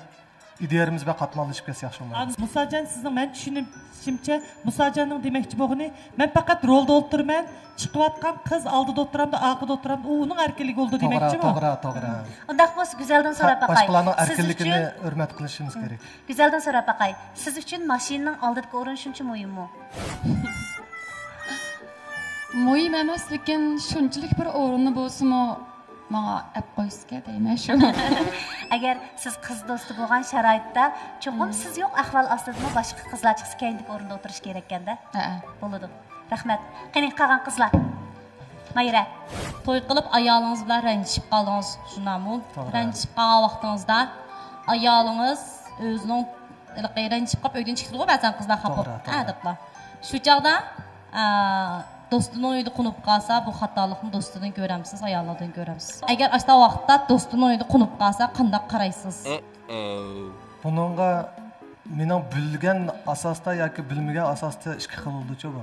ئىدىيەلىرىمىز بەك قاتماللىشىپ كەتسە ياخشى بولمايدۇ. مۇساجان، سىزنىڭ، مەن چۈشىنىشىمچە، مۇساجاننىڭ دېمەكچى بولغىنى، مەن پەقەت رولدا ئولتۇرىمەن، چىقىۋاتقان قىز ئالدىدا ئولتۇرامدۇ، ئارقىدا ئولتۇرامدۇ، ئۇ ئۇنىڭ ئەركىنلىكى بولىدۇ دېمەكچىمۇ؟ توغرا، توغرا، توغرا. ئۇنداق بولسا گۈزەلدىن سوراپ باقاي. باشقىلارنىڭ ئەركىنلىكىنى ھۆرمەت قىلىشىمىز كېرەك. گۈزەلدىن سوراپ باقاي، سىز ئۈچۈن ماشىنىنىڭ ئالدىدىكى ئورۇن شۇنچە مۇھىممۇ؟ مۇھىم ئەمەس، لېكىن شۇنچىلىك بىر ئورۇندا بولسىمۇ ماڭا ئەپ قويسىكەن دەيمەن شۇ. ئەگەر سىز قىز دوستى بولغان شارائىتتا، چوقۇم سىز يوق ئەھۋال ئاستىدىمۇ باشقا قىزلار چىقسا كەينىدىكى ئورۇندا ئولتۇرۇش كېرەككەندە؟ ھەئە. بولىدۇ. رەھمەت. قېنى، قالغان قىزلار؟ مايرا. توي قىلىپ ئايالىڭىز بىلەن رەنجىشىپ قالدىڭىز، شۇنداقمۇ؟ توغرا. رەنجىشىپ قالغان ۋاقتىڭىزدا ئايالىڭىز ئۆزىنىڭ ھېلىقى رەنجىپ قاپ ئۆيدىن چىقىدىغۇ بەزەن قىزلار خاپا بولۇپ. توغرا، توغرا. ھە، دەپلا. شۇ چاغدا، ئا، دوستىنىڭ ئۆيىدە قونۇپ قالسا، بۇ خاتالىقنى دوستىدىن كۆرەمسىز، ئاياللاردىن كۆرەمسىز؟ ئەگەر ئاشتا ۋاقىتتا دوستىنىڭ ئۆيىدە قونۇپ قالسا، قانداق قارايسىز؟ بۇنىڭغا مېنىڭ بىلگەن ئاساستا ياكى بىلمىگەن ئاساستا ئىككى خىل بولىدۇچۇ بۇ.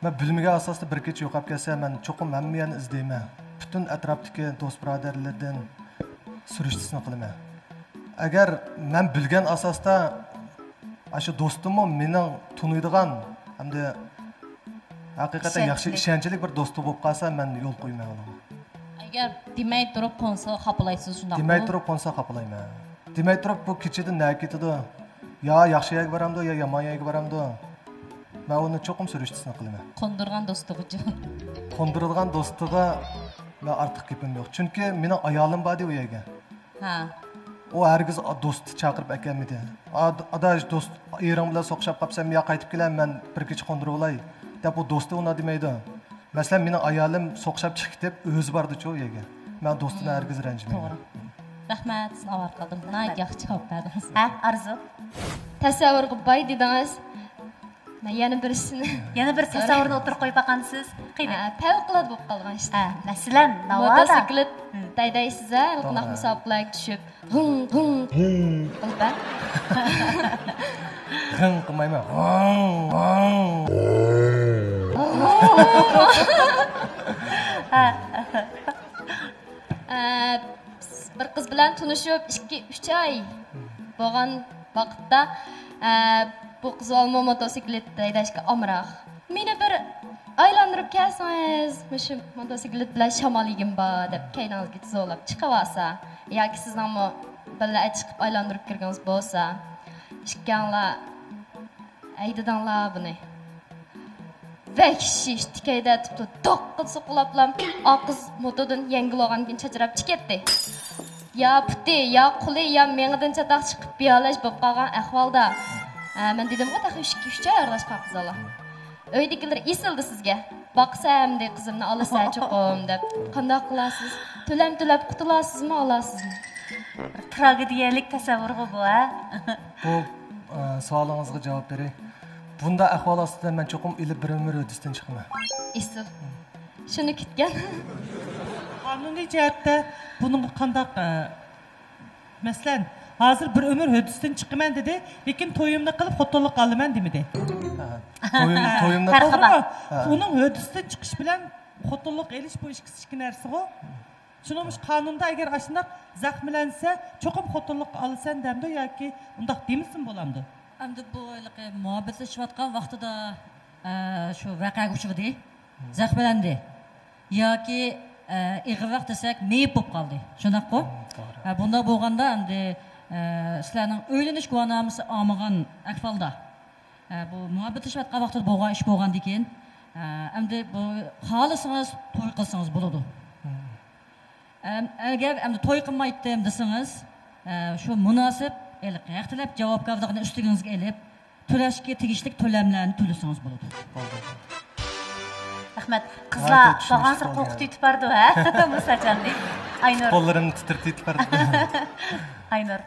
مەن بىلمىگەن ئاساستا بىر كېچە يوقاپ كەتسە، مەن چوقۇم ھەممە يەرنى ئىزدەيمەن. پۈتۈن ئەتراپتىكى دوست بۇرادەرلەردىن سۈرۈشتە سىنى قىلىمەن. ئەگەر مەن بىلگەن ئاساستا، ئاشۇ دوستۇممۇ مېنىڭ تونۇيدىغان ھەمدە ھەقىقەتەن ياخشى، ئىشەنچلىك، ئىشەنچلىك بىر دوستى بولۇپ قالسا، مەن يول قويىمەن ئۇنىڭغا. ئەگەر دېمەي تۇرۇپ قونسا خاپىلايسىز، شۇنداقمۇ؟ دېمەي تۇرۇپ قونسا خاپىلايمەن. دېمەي تۇرۇپ بۇ كېچىدە نەگە كېتىدۇ؟ يا ياخشى يەرگە بارامدۇ، يا يامان يەرگە بارامدۇ؟ مەن ئۇنى چوقۇم سۈرۈشتە سىنى قىلىمەن. قوندۇرغان دوستىغىچۇ؟ قوندۇرىدىغان دوستىغا مەن ئارتۇق گېپىم يوق. چۈنكى مېنىڭ ئايالىم باردى ئۇ يەرگە. ھە. ئۇ ھەرگىز دوستى چاقىرىپ ئەكەلمىدى. ئا-، ئاداش، دوست، ئېرىڭ بىلەن سوقۇشۇپ قاپسەن، يا قايتىپ كېلە، مەن بىر كېچە قوندۇرۇۋالاي، دەپ ئۇ دوستى ئۇنداق دېمەيدۇ. مەسىلەن، مېنىڭ ئايالىم سوقۇشۇپ چىقىپ كېتىپ، ئۆزى باردىچۇ ئۇ يەرگە. مەن دوستىدىن ھەرگىز رەنجىمەيمەن. توغرا. رەھمەت، سىزنى ئاۋارە قىلدىم. ناھايىتى ياخشى جاۋاب بەردىڭىز. ھە، ئارزۇ؟ تەسەۋۋۇرغا باي دېدىڭىز. مەن يەنە بىرسىنى. يەنە بىر تەسەۋۋۇرنى ئوتتۇرىغا قويۇپ باقامسىز؟ قېنى. ھە، پەۋقۇلئاددە بولۇپ قالغان ئىش. ھە، مەسىلەن، ناۋادا. موتوسىكلىت ھەيدەيسىز ھە، ھېلىقىنداق مۇسابىقىلەرگە چۈشۈپ. ھىڭ، ھىڭ، ھىڭ قىلىپ ھە. ھىڭ قىلمايمەن. ھىڭ، ھىڭ. ھە. ئە، بىر قىز بىلەن تونۇشۇپ ئىككى، ئۈچ ئاي بولغان ۋاقىتتا، ئە، بۇ قىز بالىمۇ موتوسىكلىت ھەيدەشكە ئامراق. مېنى بىر ئايلاندۇرۇپ كەلسىڭىز، مۇشۇ موتوسىكلىت بىلەن شامال يېگۈم بار دەپ، كەينىڭىزگە زورلاپ چىقىۋالسا، ياكى سىزنىڭمۇ بىللە چىقىپ ئايلاندۇرۇپ كىرگىڭىز بولسا، ئىككىڭلار ھەيدىدىڭلار بۇنى. ۋەھشىي ئىتتىك ھەيدەتىپتۇ، دوققا سوقۇلاپلا، ئا قىز موتودىن يەڭگىل بولغاندىن كېيىن چاچراپ چىقىپ كەتتى. يا پۇتى، يا قولى، يا مېڭىدىن چاتاق چىقىپ، بىھالەش بولۇپ قالغان ئەھۋالدا. ھە، مەن دېدىمغۇ، تېخى ئىككى، ئۈچ ئاي ئارىلاشقان قىز بالا. ئۆيدىكىلىرى ئېسىلدى سىزگە. باقسا ئەمدى قىزىمنى ئالىسەن چوقۇم دەپ. قانداق قىلارسىز؟ تۆلەم تۆلەپ قۇتۇلارسىزمۇ، ئالارسىزمۇ؟ بىر تراگېدىيەلىك تەسەۋۋۇرغۇ بۇ، ھە؟ بۇ، ئە، سوئالىڭىزغا جاۋاب بېرەي. بۇنداق ئەھۋال ئاستىدا مەن چوقۇم ئېلىپ بىر ئۆمۈر ھۆددىسىدىن چىقىمەن. ئېسىل. شۇنى كۈتكەن. قانۇنىي جەھەتتە بۇنىڭغا قانداق، ئە، مەسىلەن، ھازىر بىر ئۆمۈر ھۆددىسىدىن چىقىمەن دېدى، لېكىن تويۇمنى قىلىپ خوتۇنلۇق ئالىمەن دېمىدى. ھە. تويۇم-، تويۇمنى قىلىپ. ھە. ئۇنىڭ ھۆددىسىدىن چىقىش بىلەن خوتۇنلۇق ئېلىش بۇ ئىككىسى ئىككى نەرسىغۇ. شۇنىڭ ئۈچۈن قانۇندا ئەگەر ئاشۇنداق زەخىملەنسە، چوقۇم خوتۇنلۇق ئالىسەن دەمدۇ ياكى ئۇنداق دېمىسىمۇ بولامدۇ؟ ئەمدى بۇ ھېلىقى مۇھەببەتلىشىۋاتقان ۋاقتىدا، ئە، شۇ ۋەقەگە ئۇچرىدى، زەخىملەندى ياكى، ئە، ئېغىرراق دېسەك، مېيىپ بولۇپ قالدى. شۇنداققۇ؟ ھە، بۇنداق بولغاندا ئەمدى، ئە، سىلەرنىڭ ئۆيلىنىش گۇۋاھنامىسى ئالمىغان ئەھۋالدا، ئە، بۇ مۇھەببەتلىشىۋاتقان ۋاقتىدا بولغان ئىش بولغاندىكىن، ئە، ئەمدى بۇ خالىسىڭىز توي قىلسىڭىز بولىدۇ. ئەم-، ئەگەر ئەمدى توي قىلمايتتىم دېسىڭىز، ئە، شۇ مۇناسىپ ھېلىقى ھەق تەلەپ جاۋابكارلىقىنى ئۈستىگىڭىزگە ئېلىپ، تۆلەشكە تېگىشلىك تۆلەملەرنى تۆلىسىڭىز بولىدۇ. رەھمەت. قىزلار بارغانسېرى قورقۇتۇۋېتىپ بارىدۇ، ھە؟ مۇساجاننى. ئاينۇر. قوللىرىمنى تىترىتىۋېتىپ بارىدۇ. ئاينۇر.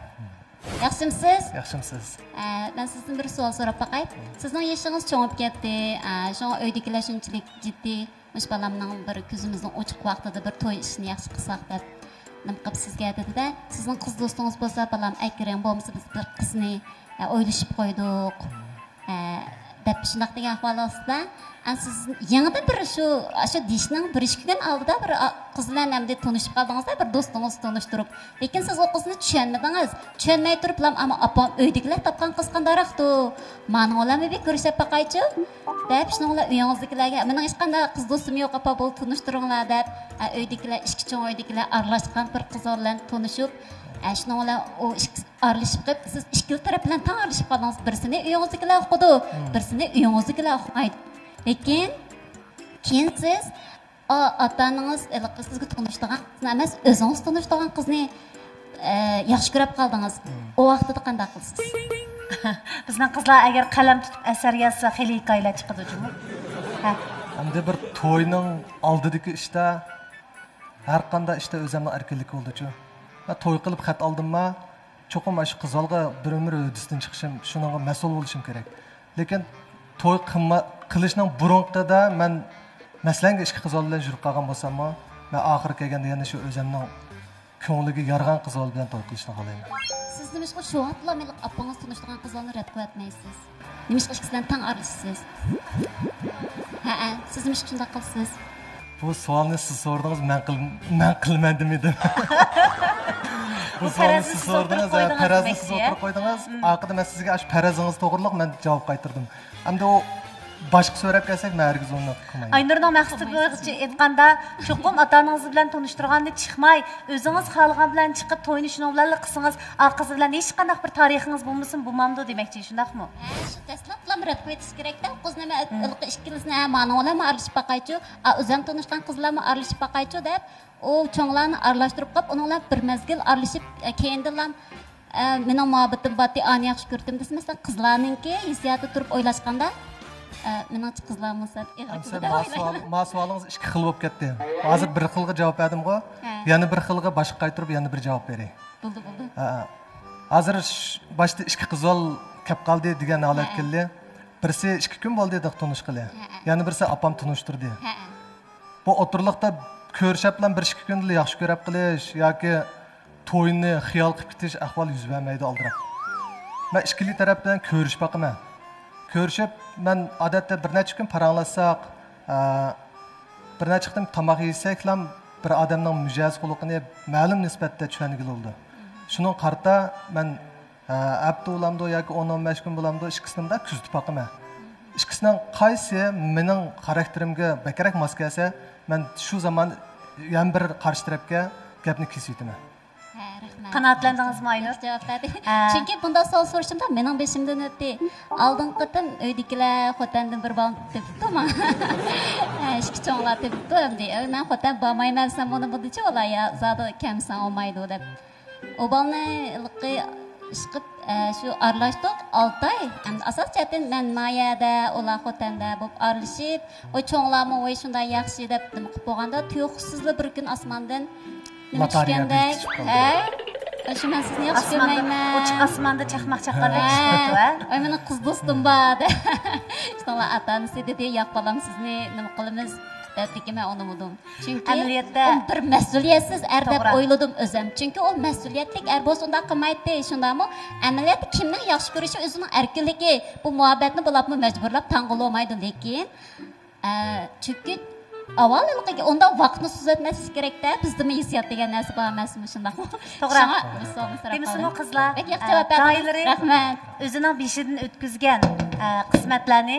ياخشىمسىز؟ ياخشىمسىز؟ ئە، مەن سىزدىن بىر سوئال سوراپ باقاي. سىزنىڭ يېشىڭىز چوڭىيىپ كەتتى. ئە، شۇڭا ئۆيدىكىلەر شۇنچىلىك جىددىي، مۇشۇ بالامنىڭ بىر كۆزىمىزنىڭ ئوچۇق ۋاقتىدا بىر توي ئىشىنى ياخشى قىلساق دەپ نېمە قىلىپ سىزگە دېدى-دە، سىزنىڭ قىز دوستىڭىز بولسا، بالام، ئەكىرىڭ، بولمىسا بىز بىر قىزنى، ئە، ئويلىشىپ قويدۇق. ئە، دەپ شۇنداق دېگەن ئەھۋال ئاستىدا، ئە، سىز يېڭىدىن بىر شۇ، شۇ دېيىشنىڭ بىر ئىككى كۈن ئالدىدا بىر، ئا، قىز بىلەن ئەمدى تونۇشۇپ قالدىڭىز-دە، بىر دوستىڭىز تونۇشتۇرۇپ. لېكىن سىز ئۇ قىزنى چۈشەنمىدىڭىز. چۈشەنمەي تۇرۇپلا، ئاما ئاپام ئۆيدىكىلەر تاپقان قىز قانداقراقتۇ؟ مانىڭ بىلەن بىر كۆرۈشۈپ باقايچۇ، دەپ شۇنىڭ بىلەن ئۆيىڭىزدىكىلەرگە، مېنىڭ ھېچقانداق قىز دوستۇم يوق، ئاپا، بولدى تونۇشتۇرۇڭلار، دەپ، ئە، ئۆيدىكىلەر، ئىككى چوڭ ئۆيدىكىلەر ئارىلاشقان بىر قىز بىلەن تونۇشۇپ، ئە، شۇنىڭ بىلەن ئۇ ئىككىسى ئارىلىشىپ قېلىپ، سىز ئىككىلا تەرەپ بىلەن تەڭ ئارىلىشىپ قالدىڭىز. بىرسىنى ئۆيىڭىزدىكىلەر ئۇقىدۇ، بىرسىنى ئۆيىڭىزدىكىلەر ئۇقمايدۇ. لېكىن كېيىن سىز، ئا، ئاتا-ئانىڭىز ھېلىقى سىزگە تونۇشتۇرغان قىزنى ئەمەس، ئۆزىڭىز تونۇشتۇرغان قىزنى، ئە، ياخشى كۆرۈپ قالدىڭىز. ئۇ ۋاقتىدا قانداق قىلىسىز؟ بىزنىڭ قىزلار ئەگەر قەلەم تۇتۇپ ئەسەر يازسا، خېلى ھېكايىلەر چىقىدۇ جۇمۇ. ھە. ئەمدى بىر توينىڭ ئالدىدىكى ئىشتا، ھەر قانداق ئىشتا ئۆزەمنىڭ ئەركىنلىكى بولىدۇچۇ. مەن توي قىلىپ خەت ئالدىمما، چوقۇم ئاشۇ قىزالغا بىر ئۆمۈر ھۆددىسىدىن چىقىشىم، شۇنىڭغا مەسئۇل بولۇشۇم كېرەك. لېكىن توي قىلما-، قىلىشنىڭ بۇرۇنقىدا مەن، مەسىلەن، ئىككى قىزال بىلەن يۈرۈپ قالغان بولساممۇ، مەن ئاخىرى كەلگەندە يەنە شۇ ئۆزۈمنىڭ كۆڭلىگە يارىغان قىزال بىلەن توي قىلىشنى خالايمەن. سىز نېمىشقا شۇ ۋاقىتلا مېنىڭ ئاپىڭىز تونۇشتۇرغان قىزالنى رەت قىلىۋەتمەيسىز؟ نېمىشقا ئىككىسى بىلەن تەڭ ئارىلىشىسىز؟ ھەئە، سىز نېمىشقا شۇنداق قىلىسىز؟ بۇ سوئالنى سىز سورىدىڭىز، مەن قىل-، مەن قىلىمەن دېمىدىم. بۇ بۇ سوئالنى پەرەزنى سىز سىز ئوتتۇرىغا سورىدىڭىز، قويدىڭىز پەرەزنى دېمەكچى، سىز يا؟ ئوتتۇرىغا قويدىڭىز. مم. ئارقىدا مەن سىزگە ئاشۇ پەرەزىڭىزنى توغرىلىق مەن جاۋاب قايتۇردۇم. ئەمدى ئۇ باشقا سۆرەپ كەلسەك، مەن ھەرگىز ئۇنى قىلمايمەن. ئاينۇرنىڭ مەقسىتى بويىچە ئېيتقاندا، چوقۇم ئاتا-ئانىڭىز بىلەن تونۇشتۇرغاندىن چىقماي، ئۆزىڭىز خالىغان بىلەن چىقىپ، توينى شۇنىڭ بىلەنلا قىلسىڭىز، ئا قىز بىلەن ھېچقانداق بىر تارىخىڭىز بولمىسۇن، بولمامدۇ دېمەكچى، شۇنداقمۇ؟ ھە، شۇ دەسلەپلا رەت قىلىۋېتىش كېرەكتە. قىز نېمە، ھېلىقى ئىككىلىسىنى، ھە، مانىڭ بىلەنمۇ ئارىلىشىپ باقايچۇ، ئا، ئۆزۈم تونۇشقان قىز بىلەنمۇ ئارىلىشىپ باقايچۇ دەپ، ئۇ چوڭلارنى ئارىلاشتۇرۇپ قويۇپ، ئۇنىڭ بىلەن بىر مەزگىل ئارىلىشىپ، ئە، كېيىندىنلا، ئە، مېنىڭ مۇھەببىتىم بارتى، ئانى ياخشى كۆرتۈم دېسە، مەسىلەن، قىزلارنىڭكى ھېسسىياتى تۇرۇپ ئويلاشقاندا، ئە، مېنىڭچە قىزلارمۇ سەل ئېغىر ئەمسە كېتىدۇ. ما سوئال، ما سوئالىڭىز ئىككى خىل بولۇپ كەتتى. ھازىر بىر خىلغا جاۋاب بەردىمغۇ، ھە. يەنە بىر خىلغا باشقا قايتۇرۇپ يەنە بىر جاۋاب بېرەي. بولدى، بولدى. ھە. ھازىر ش-، باشتا ئىككى قىزال كەپ قالدى دېگەن ھالەت ھە. كەلدى. بىرسى ئىككى كۈن بولدى دېدۇق تونۇشقىلى. ھە. يەنە بىرسى ئاپام تونۇشتۇردى. ھە. بۇ ئوتتۇرىلىقتا كۆرۈشەپلا بىر ئىككى كۈندىلا ياخشى كۆرۈپ قېلىش ياكى توينى خىيال قىلىپ كېتىش ئەھۋال يۈز بەرمەيدۇ ئالدىراپ. مەن ئىككىلى تەرەپ بىلەن كۆرۈشۈپ باقىمەن. كۆرۈشۈپ، مەن ئادەتتە بىر نەچچە كۈن پاراڭلاشساق، ئە، بىر نەچچە قېتىم تاماق يېسەكلا، بىر ئادەمنىڭ مىجەز خۇلقىنى مەلۇم نىسبەتتە چۈشەنگىلى بولىدۇ. شۇنىڭغا قارىتا مەن، ئە، ھەپتە بولامدۇ ياكى ئون، ئون بەش كۈن بولامدۇ، ئىككىسىنى مۇنداق كۆزىتىپ باقىمەن. ئىككىسىنىڭ قايسى مېنىڭ خاراكتېرىمگە بەكرەك ماس كەلسە، مەن شۇ زامان يەنە بىر قارشى تەرەپكە گەپنى كېسىۋېتىمەن. ھە، رەھمەت. قانائەتلەندىڭىزمۇ، ئاينۇر؟ ياخشى جاۋاب بەردى. ھە. چۈنكى بۇنداق سوئال سورىشىمدا مېنىڭ بېشىمدىن ئۆتتى. ئالدىنقى قېتىم ئۆيدىكىلەر خوتەندىن بىر بالىنى تېپىپتۇ ماڭا. ھە، ئىككى چوڭلار تېپىپتۇ ئەمدى. ئەي، مەن خوتەن بارمايمەن دېسەم، ئۇنى بۇندىچە ئۇلار يا زادى كەمسەڭ بولمايدۇ دەپ. ئۇ بالىنى ھېلىقى ئىشقىپ، ئە، شۇ ئارىلاشتۇق ئالتە ئاي. ئەمدى ئاساسىي جەھەتتىن مەن ما يەردە، ئۇلار خوتەندە بولۇپ ئارىلىشىپ، ئۇ چوڭلارمۇ ۋاي شۇنداق ياخشى دەپ نېمە قىلىپ بولغاندا، تۇيۇقسىزلا بىر كۈن ئاسماندىن نېمە لاتارىيە چۈشكەندەك، بىلەن چۈشۈپ قالدى. ھە؟ شۇ مەن سىزنى ياخشى ئاسماندا، كۆرمەيمەن. ئوچۇق ئاسماندا چاقماق چاققاندەك ھە. چۈشۈپ قاپتۇ، ھە؟ ئاي، مېنىڭ قىز دوستۇم بار دەپ. شۇنىڭلا ئاتا-ئانىسى دېدى، ياق بالام، سىزنى نېمە قىلىمىز دەپتىكىن، مەن ئۇنىمىدىم. چۈنكى ئەمەلىيەتتە ئۇ بىر مەسئۇلىيەتسىز ئەر دەپ توغرا. ئويلىدىم ئۆزۈم. چۈنكى ئۇ مەسئۇلىيەتلىك ئەر بولسا ئۇنداق قىلمايتتى، شۇنداقمۇ؟ ئەمەلىيەتتە كىمنىڭ ياخشى كۆرۈشى ئۆزىنىڭ ئەركىنلىكى. بۇ مۇھەببەتنى بولۇپمۇ مەجبۇرلاپ تاڭغىلى بولمايدۇ، لېكىن، ئە، چۈنكى ئاۋۋال ھېلىقىگە ئۇنداق ۋاقىتنى سوزۇۋەتمەسلىك كېرەكتە. بىزدىمۇ ھېسسىيات دېگەن نەرسە بار ئەمەسمۇ، شۇنداقمۇ؟ توغرا. شۇڭا بىز سوئالنى سوراپ دېمىسىمۇ قالدىم. قىزلار، بەك ياخشى ئە، جاۋاب بەردىڭىز. گايىلىرى رەھمەت. ئۆزىنىڭ بېشىدىن ئۆتكۈزگەن، ئە، قىسمەتلەرنى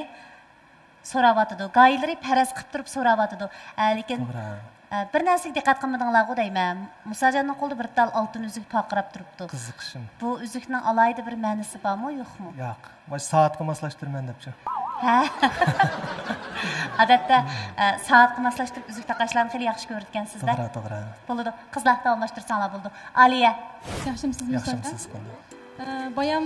سوراۋاتىدۇ. گايىلىرى پەرەز قىپ تۇرۇپ سوراۋاتىدۇ. ئە، لېكىن، توغرا. ئە، بىر نەرسىگە دىققەت قىلمىدىڭلارغۇ دەيمەن. مۇساجاننىڭ قولىدا بىر تال ئالتۇن ئۈزۈك پارقىراپ تۇرۇپتۇ. قىزىقىشىم. بۇ ئۈزۈكنىڭ ئالاھىدە بىر مەنىسى بارمۇ، يوقمۇ؟ ياق. مانا سائەتكە ماسلاشتۇرىمەن دەپچۇ. ھە. ئادەتتە، ئە، سائەتكە ماسلاشتۇرۇپ ئۈزۈك تاقاشلارنى خېلى ياخشى كۆرىدىكەنسىز-دە. توغرا، توغرا. بولىدۇ. قىزلار، داۋاملاشتۇرساڭلار بولىدۇ. ئالىيە. ياخشىمۇسىز، مۇساجان؟ ياخشىمۇسىز، قانداق؟ ئە، بايام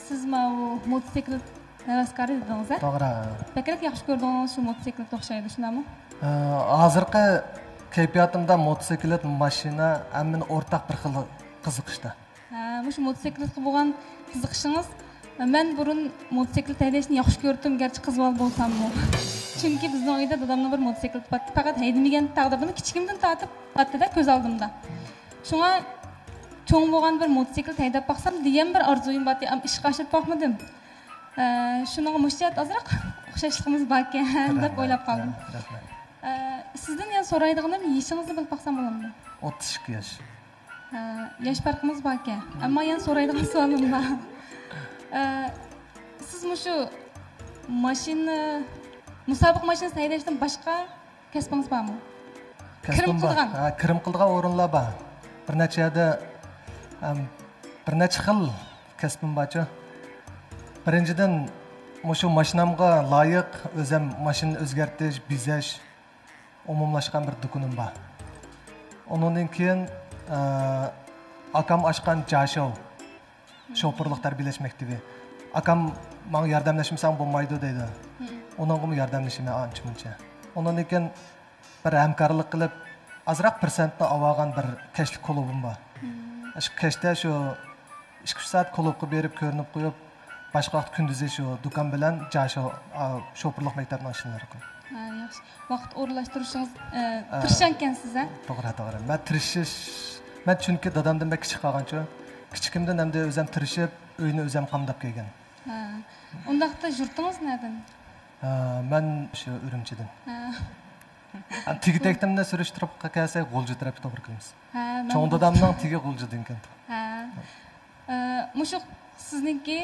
سىز ماۋۇ موتوسىكلىت ھەۋەسكارى دېدىڭىز-ە؟ توغرا. بەكرەك ياخشى كۆردىڭىز شۇ موتوسىكلىتقا ئوخشايدۇ، شۇنداقمۇ؟ ئە، ھازىرقى كەيپىياتىمدا موتوسىكلىت، ماشىنا ھەممىنى ئورتاق بىر خىل قىزىقىشتا. ھە، مۇشۇ موتوسىكلىتقا بولغان قىزىقىشىڭىز، مەن بۇرۇن موتوسىكلىت ھەيدەشنى ياخشى كۆرۈتتۈم، گەرچە قىز بالا بولساممۇ. چۈنكى بىزنىڭ ئۆيدە دادامنىڭ بىر موتوسىكلىتى بارتتى، پەقەت ھەيدىمىگەن تەقدىردىمۇ كىچىكىمدىن تارتىپ بارتتى-دە كۆز ئالدىمدا. شۇڭا چوڭ بولغان بىر موتوسىكلىت ھەيدەپ باقسام دېگەن بىر ئارزۇيۇم بارتتى، ئەمما ئىشقا ئاشۇرۇپ باقمىدىم. ئە، شۇنىڭغا مۇشۇ جەھەت ئازراق ئوخشاشلىقىمىز باركەن دەپ ئويلاپ قالدىم. رەھمەت. ئە، سىزدىن يەنە سورايدىغىنىم، يېشىڭىزنى بىلىپ باقسام بولامدۇ؟ ئوتتۇز ئىككى ياش. ئە، ياش پەرقىمىز باركەن. ئەمما يەنە سورايدىغان سوئالىم بار. ئە، سىز مۇشۇ ماشىنا، مۇسابىقە ماشىنىسى ھەيدەشتىن باشقا كەسپىڭىز بارمۇ؟ كىرىم قىلىدىغان. ھە، كىرىم قىلىدىغان ئورۇنلار بار. بىر نەچچە يەردە، ئەم، بىر نەچچە خىل كەسپىم بارچۇ. بىرىنچىدىن، مۇشۇ ماشىنامغا لايىق ئۆزۈم ماشىنىنى ئۆزگەرتىش، بېزەش، ئومۇملاشقان بىر دۇكىنىم بار. ئۇنىڭدىن كېيىن، ئە، ئاكام ئاچقان جاشاۋ، شوپۇرلۇق تەربىيەلەش مەكتىپى. ئاكام ماڭا ياردەملەشمىسەڭ بولمايدۇ دەيدۇ. مم. ئۇنىڭغىمۇ ياردەملىشىمەن ئانچە مۇنچە. ئۇنىڭدىن كېيىن بىر ھەمكارلىق قىلىپ، ئازراق پىرسەنتنى ئاۋالغان بىر كەچلىك كۇلۇبۇم بار. مم. شۇ كەچتە شۇ ئىككى ئۈچ سائەت كۇلۇبقا بېرىپ كۆرۈنۈپ قويۇپ، باشقا ۋاقىت كۈندۈزى شۇ دۇكان بىلەن جا شو-، ئا، شوپۇرلۇق مەكتەپنىڭ ئىشىنى قىلىمەن. ھە، ياخشى. ۋاقىت ئورۇنلاشتۇرۇشىڭىز، ئە، ئە، تىرىشچانكەنسىز، ھە؟ توغرا، توغرا. مەن تىرىشىش، مەن چۈنكى دادامدىن بەك كىچىك قالغانچۇ. كىچىكىمدىن ئەمدى ئۆزۈم تىرىشىپ، ئۆينى ئۆزۈم قامداپ كەلگەن. ھە. ئۇنداقتا يۇرتىڭىز نەدىن؟ ھە، مەن شۇ ئۈرۈمچىدىن. ھە. ھە، تېگى تەكتىمنى سۈرۈشتۈرۈپ كەلسەك، غۇلجا تەرەپكە توغرا كېلىمىز. ھە، مەن چوڭ دادامنىڭ تېگى غۇلجىدىنكەن. ھە. ئە، مۇشۇ سىزنىڭكى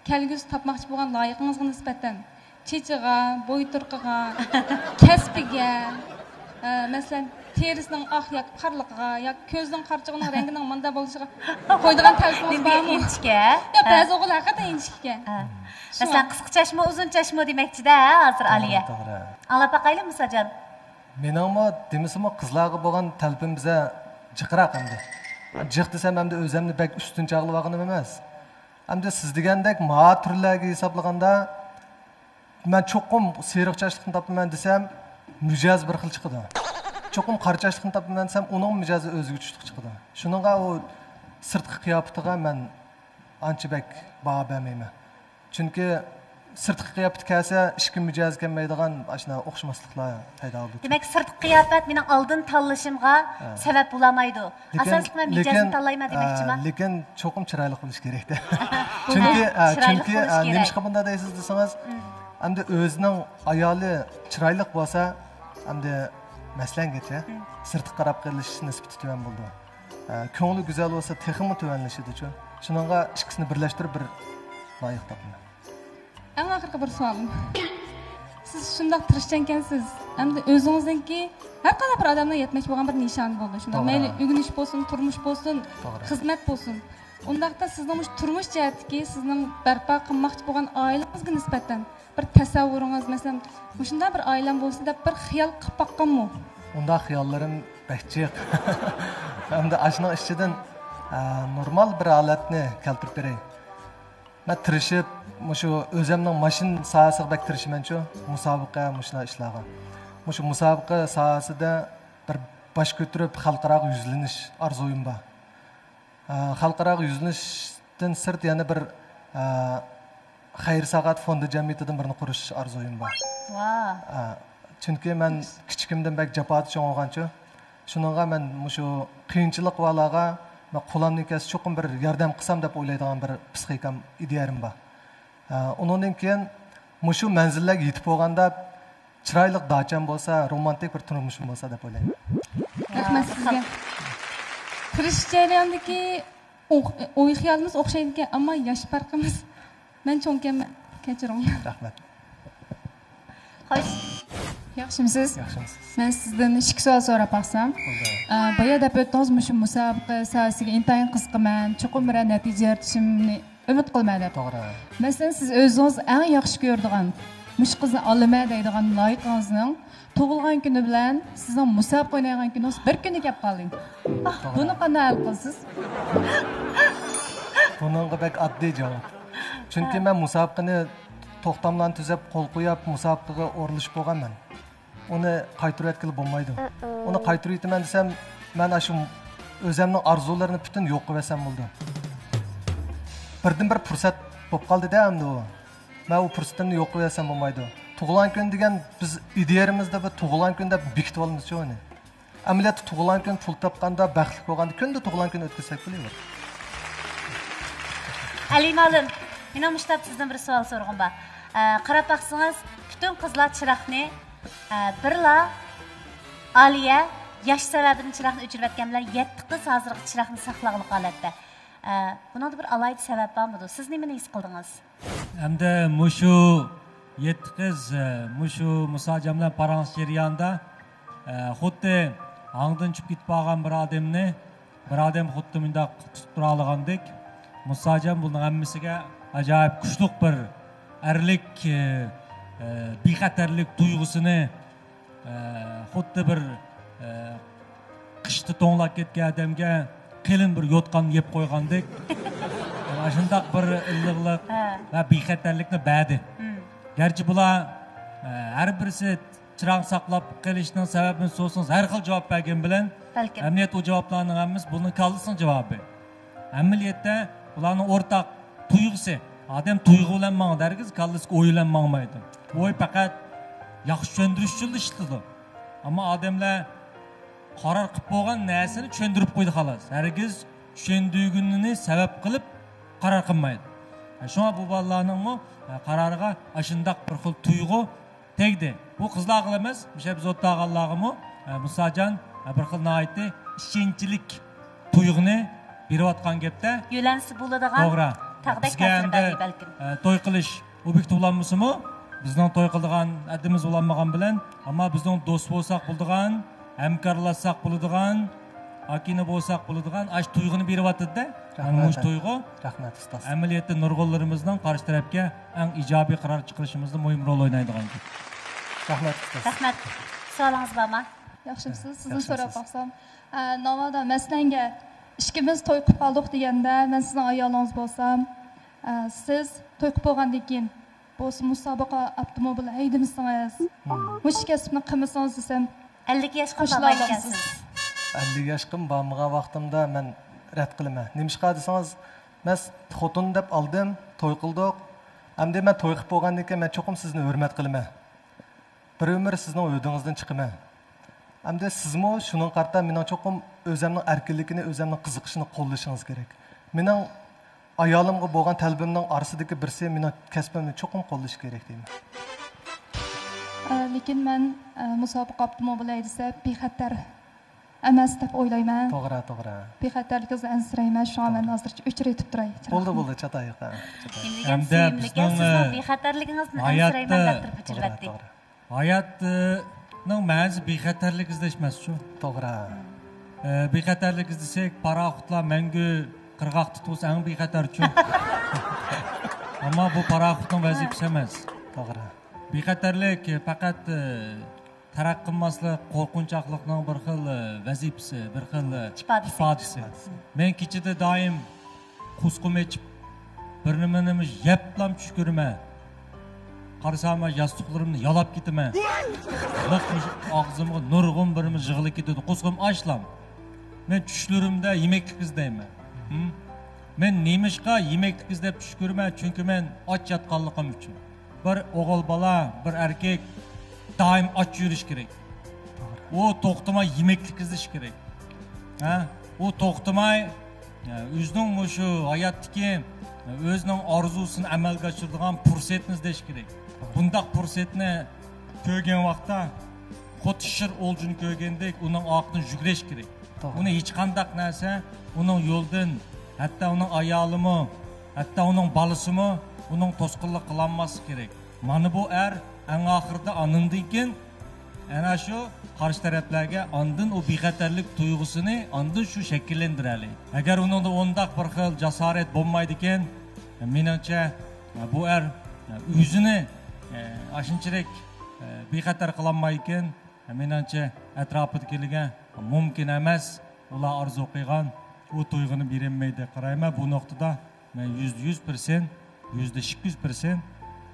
كەلگۈسى تاپماقچى بولغان لايىقىڭىزغا نىسبەتەن چېچىغا، بويتۇرقىغا، كەسپىگە، ئە، مەسىلەن، تېرىسىنىڭ ئاق ياكى قارىلىقىغا، ياكى كۆزىنىڭ قارىچۇقىنىڭ رەڭگىنىڭ مۇنداق بولۇشىغا قويىدىغان تەلىپىڭىز نېمىگە بارمۇ؟ ئىنچىكە؟ ياق، ھە. بەزى ئوغۇل ھەقىقەتەن ئىنچىكە. ھە. شۇڭا. مەسىلەن، قىسقا چاچمۇ، ئۇزۇن چاچمۇ دېمەكچىدە، ھە، ھازىر ئالىيە. توغرا، توغرا. ئاڭلاپ باقايلى، مۇساجان. مېنىڭمۇ دېمىسىمۇ قىزلارغا بولغان تەلىپىم بىزە جىقراق ئەمدى. جىق دېسەم ئەمدى ئۆزەمنى بەك ئۈستۈن چاغلىۋالغىنىم ئەمەس. ئەمدى سىز دېگەندەك ما تۈرلەرگە ھېسابلىغاندا، مەن چوقۇم سېرىق چاچلىقنى تاپىمەن دېسەم، مىجەزى بىر خىل چىقىدۇ. چوقۇم قارا چاچلىقنى تاپىمەن دېسەم، ئۇنىڭ مىجەزى ئۆزگىچە تۇتۇق چىقىدۇ. شۇنىڭغا ئۇ سىرتقى قىياپىتىغا مەن ئانچە بەك باھا بەرمەيمەن. چۈنكى سىرتقى قىياپىتى كەلسە، ئىچكى مىجەزى كەلمەيدىغان ئاشۇنداق ئوخشىماسلىقلار پەيدا بولىدۇ. دېمەك، سىرتقى قىياپەت مېنىڭ ئالدىن تاللىشىمغا ھە. سەۋەب بولالمايدۇ. لېكىن، ئاساسلىقى مەن مىجەزنى لېكىن، تاللايمەن دېمەكچىما؟ ئە، لېكىن چوقۇم چىرايلىق بولۇش كېرەكتە. چۈنكى، ئە، چىرايلىق چۈنكى، بولۇش ئە، كېرەك. نېمىشقا بۇنداق دەيسىز دېسىڭىز، مم. ئەمدى ئۆزىنىڭ ئايالى چىرايلىق بولسا، ئەمدى مەسىلەن گېچە، مم. سىرتقا قاراپ قېلىش نىسبىتى تۆۋەن بولىدۇ. ئە، كۆڭلى گۈزەل بولسا، تېخىمۇ تۆۋەنلىشىدۇچۇ. شۇنىڭغا ئىككىسىنى بىرلەشتۈرۈپ بىر لايىق تاپىمەن. ئەڭ ئاخىرقى بىر سوئالىم. سىز شۇنداق تىرىشچانكەنسىز. ئەمدى ئۆزىڭىزنىڭكى ھەر قانداق بىر ئادەمنىڭ يەتمەكچى بولغان بىر نىشانى بولىدۇ. شۇنداق توغرا. مەيلى ئۆگىنىش بولسۇن، تۇرمۇش بولسۇن، توغرا. خىزمەت بولسۇن. ئۇنداقتا سىزنىڭ مۇشۇ تۇرمۇش جەھەتتىكى سىزنىڭ بەرپا قىلماقچى بولغان ئائىلىڭىزگە نىسبەتەن بىر تەسەۋۋۇرىڭىز، مەسىلەن، مۇشۇنداق بىر ئائىلەم بولسا دەپ بىر خىيال قىلىپ باققانمۇ؟ ئۇنداق خىياللىرىم بەك جىق. ئەمدى ئاشۇنىڭ ئىچىدىن، ئە، نورمال بىر ھالەتنى كەلتۈرۈپ بېرەي. مەن تىرىشىپ، مۇشۇ ئۆزۈمنىڭ ماشىنا ساھەسىگە بەك تىرىشىمەنچۇ، مۇسابىقە، مۇشۇنداق ئىشلارغا. مۇشۇ مۇسابىقە ساھەسىدە بىر باش كۆتۈرۈپ خەلقئاراغا يۈزلىنىش ئارزۇيۇم بار. ئە، خەلقئاراغا يۈزلىنىشتىن سىرت يەنە بىر، ئە، خەير-ساخاۋەت فوندى جەمئىيىتىدىن بىرنى قۇرۇش ئارزۇيۇم بار. ۋا. ئە، چۈنكى مەن كىچىكىمدىن بەك جاپادا چوڭ بولغانچۇ. شۇنىڭغا مەن مۇشۇ قىيىنچىلىق بارلارغا مەن قولۇمدىن كەلسە چوقۇم بىر ياردەم قىلسام دەپ ئويلايدىغان بىر پىسخىكام، ئىدىيەم بار. ئە، ئۇنىڭدىن كېيىن مۇشۇ مەنزىللەرگە يېتىپ بولغاندا چىرايلىق داچام بولسا، رومانتىك بىر تۇرمۇشۇم بولسا دەپ ئويلايمەن. رەھمەت سىزگە. تىرىشىش جەريانىدىكى ئوي، ئوي خىيالىمىز ئوخشايدىكەن، ئەمما ياش پەرقىمىز، مەن چوڭكەنمەن، كەچۈرۈڭ. رەھمەت. خوش. ياخشىمسىز؟ ياخشىمسىز؟ مەن سىزدىن ئىككى سوئال سوراپ باقسام. بولدى. ئە، بايا دەپ ئۆتتىڭىز، مۇشۇ مۇسابىقە ساھەسىگە ئىنتايىن قىزىقىمەن، چوقۇم بىرەر نەتىجە يارىتىشىمنى ئۈمىد قىلىمەن دەپ. توغرا. مەسىلەن، سىز ئۆزىڭىز ئەڭ ياخشى كۆرىدىغان، مۇشۇ قىزنى ئالىمەن دەيدىغان لايىقىڭىزنىڭ تۇغۇلغان كۈنى بىلەن سىزنىڭ مۇسابىقە ئوينايدىغان كۈنىڭىز بىر كۈنى كەپ قالدى. توغرا. بۇنى قانداق ھەل قىلىسىز؟ بۇنىڭغا بەك ئاددىي جاۋاب. چۈنكى ھە. مەن مۇسابىقىنى توختاملارنى تۈزەپ، قول قويۇپ، مۇسابىقىگە ئورۇنلىشىپ بولغانمەن. ئۇنى قايتۇرۇۋەتكىلى بولمايدۇ. ئۇنى قايتۇرۇۋېتىمەن دېسەم، مەن ئاشۇ ئۆزەمنىڭ ئارزۇلىرىنى پۈتۈن يوق قىلىۋەتسەم بولىدۇ. بىردىن بىر پۇرسەت بولۇپ قالدىدا ئەمدى ئۇ. مەن ئۇ پۇرسىتىمنى يوق قىلىۋەتسەم بولمايدۇ. تۇغۇلغان كۈن دېگەن بىز ئىدىيەمىزدە بىر تۇغۇلغان كۈن دەپ بېكىتىۋالىمىزچۇ ئۇنى. ئەمەلىيەتتە تۇغۇلغان كۈن پۇل تاپقاندا، بەختلىك بولغاندا كۈندە تۇغۇلغان كۈن ئۆتكۈزسەك بولىدۇ. ئەلى مالىم، مېنىڭ مۇشتاپ سىزدىن بىر سوئال سورىغۇم بار. ئە، قاراپ باقسىڭىز، پۈتۈن قىزلار چىراغنى، ئە، بىرلا ئالىيە ياش سەۋەبىدىن چىراغنى ئۆچۈرۈۋەتكەن بىلەن يەتتە قىز ھازىرغىچە چىراغنى ساقلىغانلىق ھالەتتە. ئە، بۇنىڭدا بىر ئالاھىدە سەۋەب بارمىدۇ؟ سىز نېمىنى ھېس قىلدىڭىز؟ ئەمدى مۇشۇ يەتتە قىز، ئە، مۇشۇ مۇساجان بىلەن پاراڭلىشىش جەريانىدا، ئە، خۇددى ھاڭدىن چۈشۈپ كېتىپ قالغان بىر ئادەمنى، بىر ئادەم خۇددى مۇنداق تۇتۇپ تۇرالىغاندەك، مۇساجان بۇنىڭ ھەممىسىگە ئاجايىپ كۈچلۈك بىر ئەرلىك، ئە، ئە، بىخەتەرلىك تۇيغۇسىنى ئە، خۇددى بىر، ئە، قىشتا توڭلاپ كەتكەن ئادەمگە قېلىن بىر يوتقان يەپ قويغاندەك، ئاشۇنداق بىر ئىللىقلىق ھە. ۋە بىخەتەرلىكنى بەردى. مم. گەرچە بۇلار، ئە، ھەر بىرسى چىراغ ساقلاپ قېلىشنىڭ سەۋەبىنى سورىسىڭىز، ھەر خىل جاۋاب بەرگەن بىلەن، بەلكىم. ئەمەلىيەتتە ئۇ جاۋابلارنىڭ ھەممىسى بۇنىڭ كاللىسىنىڭ جاۋابى. ئەمەلىيەتتە بۇلارنىڭ ئورتاق تۇيغۇسى. ئادەم تۇيغۇ بىلەن ماڭىدۇ، ھەرگىز كاللىسىغا ئوي بىلەن ماڭمايدۇ. ئوي پەقەت ياخشى چۈشەندۈرۈش ئۈچۈنلا ئىشلىتىدۇ. ئەمما ئادەملەر قارار قىلىپ بولغان نەرسىنى چۈشەندۈرۈپ قويىدۇ، خالاس. ھەرگىز چۈشەندۈرگىنىنى سەۋەب قىلىپ قارار قىلمايدۇ. شۇڭا بۇ بالىلارنىڭمۇ قارارىغا ئاشۇنداق بىر خىل تۇيغۇ تەگدى. بۇ قىزلارغىلا ئەمەس، مۇشۇ بىز ئولتۇرغانلارغىمۇ، ئە، مۇساجان، ئە، بىر خىل ناھايىتى ئىشەنچلىك تۇيغۇنى بېرىۋاتقان گەپتە. يۆلەنسە بولىدىغان توغرا. تاغدەك بىزگە تەسىر ئەمدى، بەردى بەلكىم. ئە، توي قىلىش ئوبيېكتى بولالمىسىمۇ، بىزنىڭ توي قىلىدىغان ھەددىمىز بولالمىغان بىلەن، ئەمما بىزنىڭ دوست بولساق بولىدىغان، ھەمكارلاشساق بولىدىغان، ئاكىنى بولساق بولىدىغان، ئاشۇ تۇيغۇنى بېرىۋاتىدۇ-دە. مانا مۇشۇ تۇيغۇ. رەھمەت، ئۇستاز. ئەمەلىيەتتە نۇرغۇنلىرىمىزنىڭ قارشى تەرەپكە ئەڭ ئىجابىي قارار چىقىرىشىمىزدا مۇھىم رول ئوينايدىغان گەپ. رەھمەت، ئۇستاز. رەھمەت. سوئالىڭىز بارمۇ؟ ياخشىمسىز؟ سىزدىن ياخشىمسىز؟ سوراپ باقسام، ئە، ناۋادا مەسىلەنگە ئىككىمىز توي قىلىپ قالدۇق دېگەندە، مەن سىزنىڭ ئايالىڭىز بولسام، ئە، سىز توي قىلىپ بولغاندىن كېيىن بولسا مۇسابىقە ئاپتوموبىل ھەيدىمىسىڭىز، مۇشۇ كەسىپنى قىلمىسىڭىز دېسەم، ئەللىك ياشقا بارمايدىكەنسىز. ئەللىك ياشقىمۇ بارمىغان ۋاقتىمدا مەن رەت قىلىمەن. نېمىشقا دېسىڭىز، مەن خوتۇن دەپ ئالدىم، توي قىلدۇق. ئەمدى مەن توي قىلىپ بولغاندىن كېيىن مەن چوقۇم سىزنى ھۆرمەت قىلىمەن. بىر ئۆمۈر سىزنىڭ ھۆددىڭىزدىن چىقىمەن. ئەمدى سىزمۇ شۇنىڭغا قارىتا مېنىڭ چوقۇم ئۆزەمنىڭ ئەركىنلىكىنى، ئۆزەمنىڭ قىزىقىشىنى قوللىشىڭىز كېرەك. مېنىڭ ئايالىمغا بولغان تەلىپىمنىڭ ئارىسىدىكى بىرسى مېنىڭ كەسپىمنى چوقۇم قوللىشى كېرەك دەيمەن. ئە، لېكىن مەن، ئە، مۇسابىقە ئاپتوموبىل ھەيدىسە بىخەتەر ئەمەس دەپ ئويلايمەن. توغرا، توغرا. بىخەتەرلىكىڭىزنى ئەنسىرەيمەن، شۇڭا مەن ھازىرچە ئۆچۈرۈۋېتىپ تۇراي. بولدى، بولدى، چاتاق يوق، ھە، چاتاق يوق. نېمە دېگەن ھەمدە سۆيۈملۈككەن، بىزنىڭ، سىزنىڭ ئە، بىخەتەرلىكىڭىزنى ئەنسىرەيمەن دەپ تۇرۇپ ئۆچۈرۈۋەتتى. توغرا. ھاياتنىڭ مەنىسى بىخەتەرلىك ئىزدەشمەسچۇ؟ توغرا. ئە، بىخەتەرلىك ئىزدىسەك، پاراخوتلار مەڭگۈ قىرغاقتا تۇرسا، ئەڭ بىخەتەرچۇ؟ ئەمما بۇ پاراخوتنىڭ ۋەزىپىسى ئەمەس. توغرا. بىخەتەرلىك پەقەت، ئە، تەرەققىي قىلماسلىق، قورقۇنچاقلىقنىڭ بىر خىل، ئە، ۋەزىپىسى، بىر خىل، ئە، ئىپادىسى. ئىپادىسى. مەن كېچىدە دائىم قۇسقۇم ئېچىپ، بىر نېمە نېمە يەپلام چۈش كۆرىمەن. قارىسام، ياستۇقلىرىمنى يالاپ كېتىمەن. لىق ئاغزىمغا نۇرغۇن بىر نېمە يىغىلىپ كېتىدۇ. قۇسقۇم ئاچلام. مەن چۈشلىرىمدە يېمەكلىك ئىزدەيمەن. ھىم؟ مەن نېمىشقا يېمەكلىك ئىزدەپ چۈش كۆرىمەن؟ چۈنكى مەن ئاچ ياتقانلىقىم ئۈچۈن. بىر ئوغۇل بالا، بىر ئەركەك دائىم ئاچ يۈرۈش كېرەك. ئۇ توختىماي يېمەكلىك ئىزدىشى كېرەك. ھە؟ ئۇ توختىماي، ئۆزىنىڭ مۇشۇ ھاياتتىكى، ئۆزىنىڭ ئارزۇسىنى ئەمەلگە ئاشۇرىدىغان پۇرسەتنى ئىزدەش كېرەك. بۇنداق پۇرسەتنى كۆرگەن ۋاقىتتا، خۇددى شىر ئولجىنى كۆرگەندەك، ئۇنىڭ ئارقىدىن يۈگۈرۈش كېرەك. توغرا. ئۇنى ھېچقانداق نەرسە ئۇنىڭ يولىدىن، ھەتتا ئۇنىڭ ئايالىمۇ، ھەتتا ئۇنىڭ بالىسىمۇ ئۇنىڭ توسقۇنلۇق قىلالماسلىقى كېرەك. مانا بۇ ئەر ئەڭ ئاخىرىدا ئانىڭدىن كېيىن ئەنە شۇ قارشى تەرەپلەرگە ئاندىن ئۇ بىخەتەرلىك تۇيغۇسىنى ئاندىن شۇ شەكىللەندۈرەلەيدۇ. ئەگەر ئۇنىڭدا ئۇنداق بىر خىل جاسارەت بولمايدىكەن، مېنىڭچە، بۇ ئەر ئۆزىنى ئاشۇنچىلىك بىخەتەر قىلالمايدىكەن، مېنىڭچە ئەتراپىدىكىلەرگە مۇمكىن ئەمەس، ئۇلار ئارزۇ قىلغان ئۇ تۇيغۇنى بېرەلمەيدۇ دەپ قارايمەن. بۇ نۇقتىدا مەن يۈزدە يۈز پىرسەنت، يۈزدە ئىككى يۈز پىرسەنت،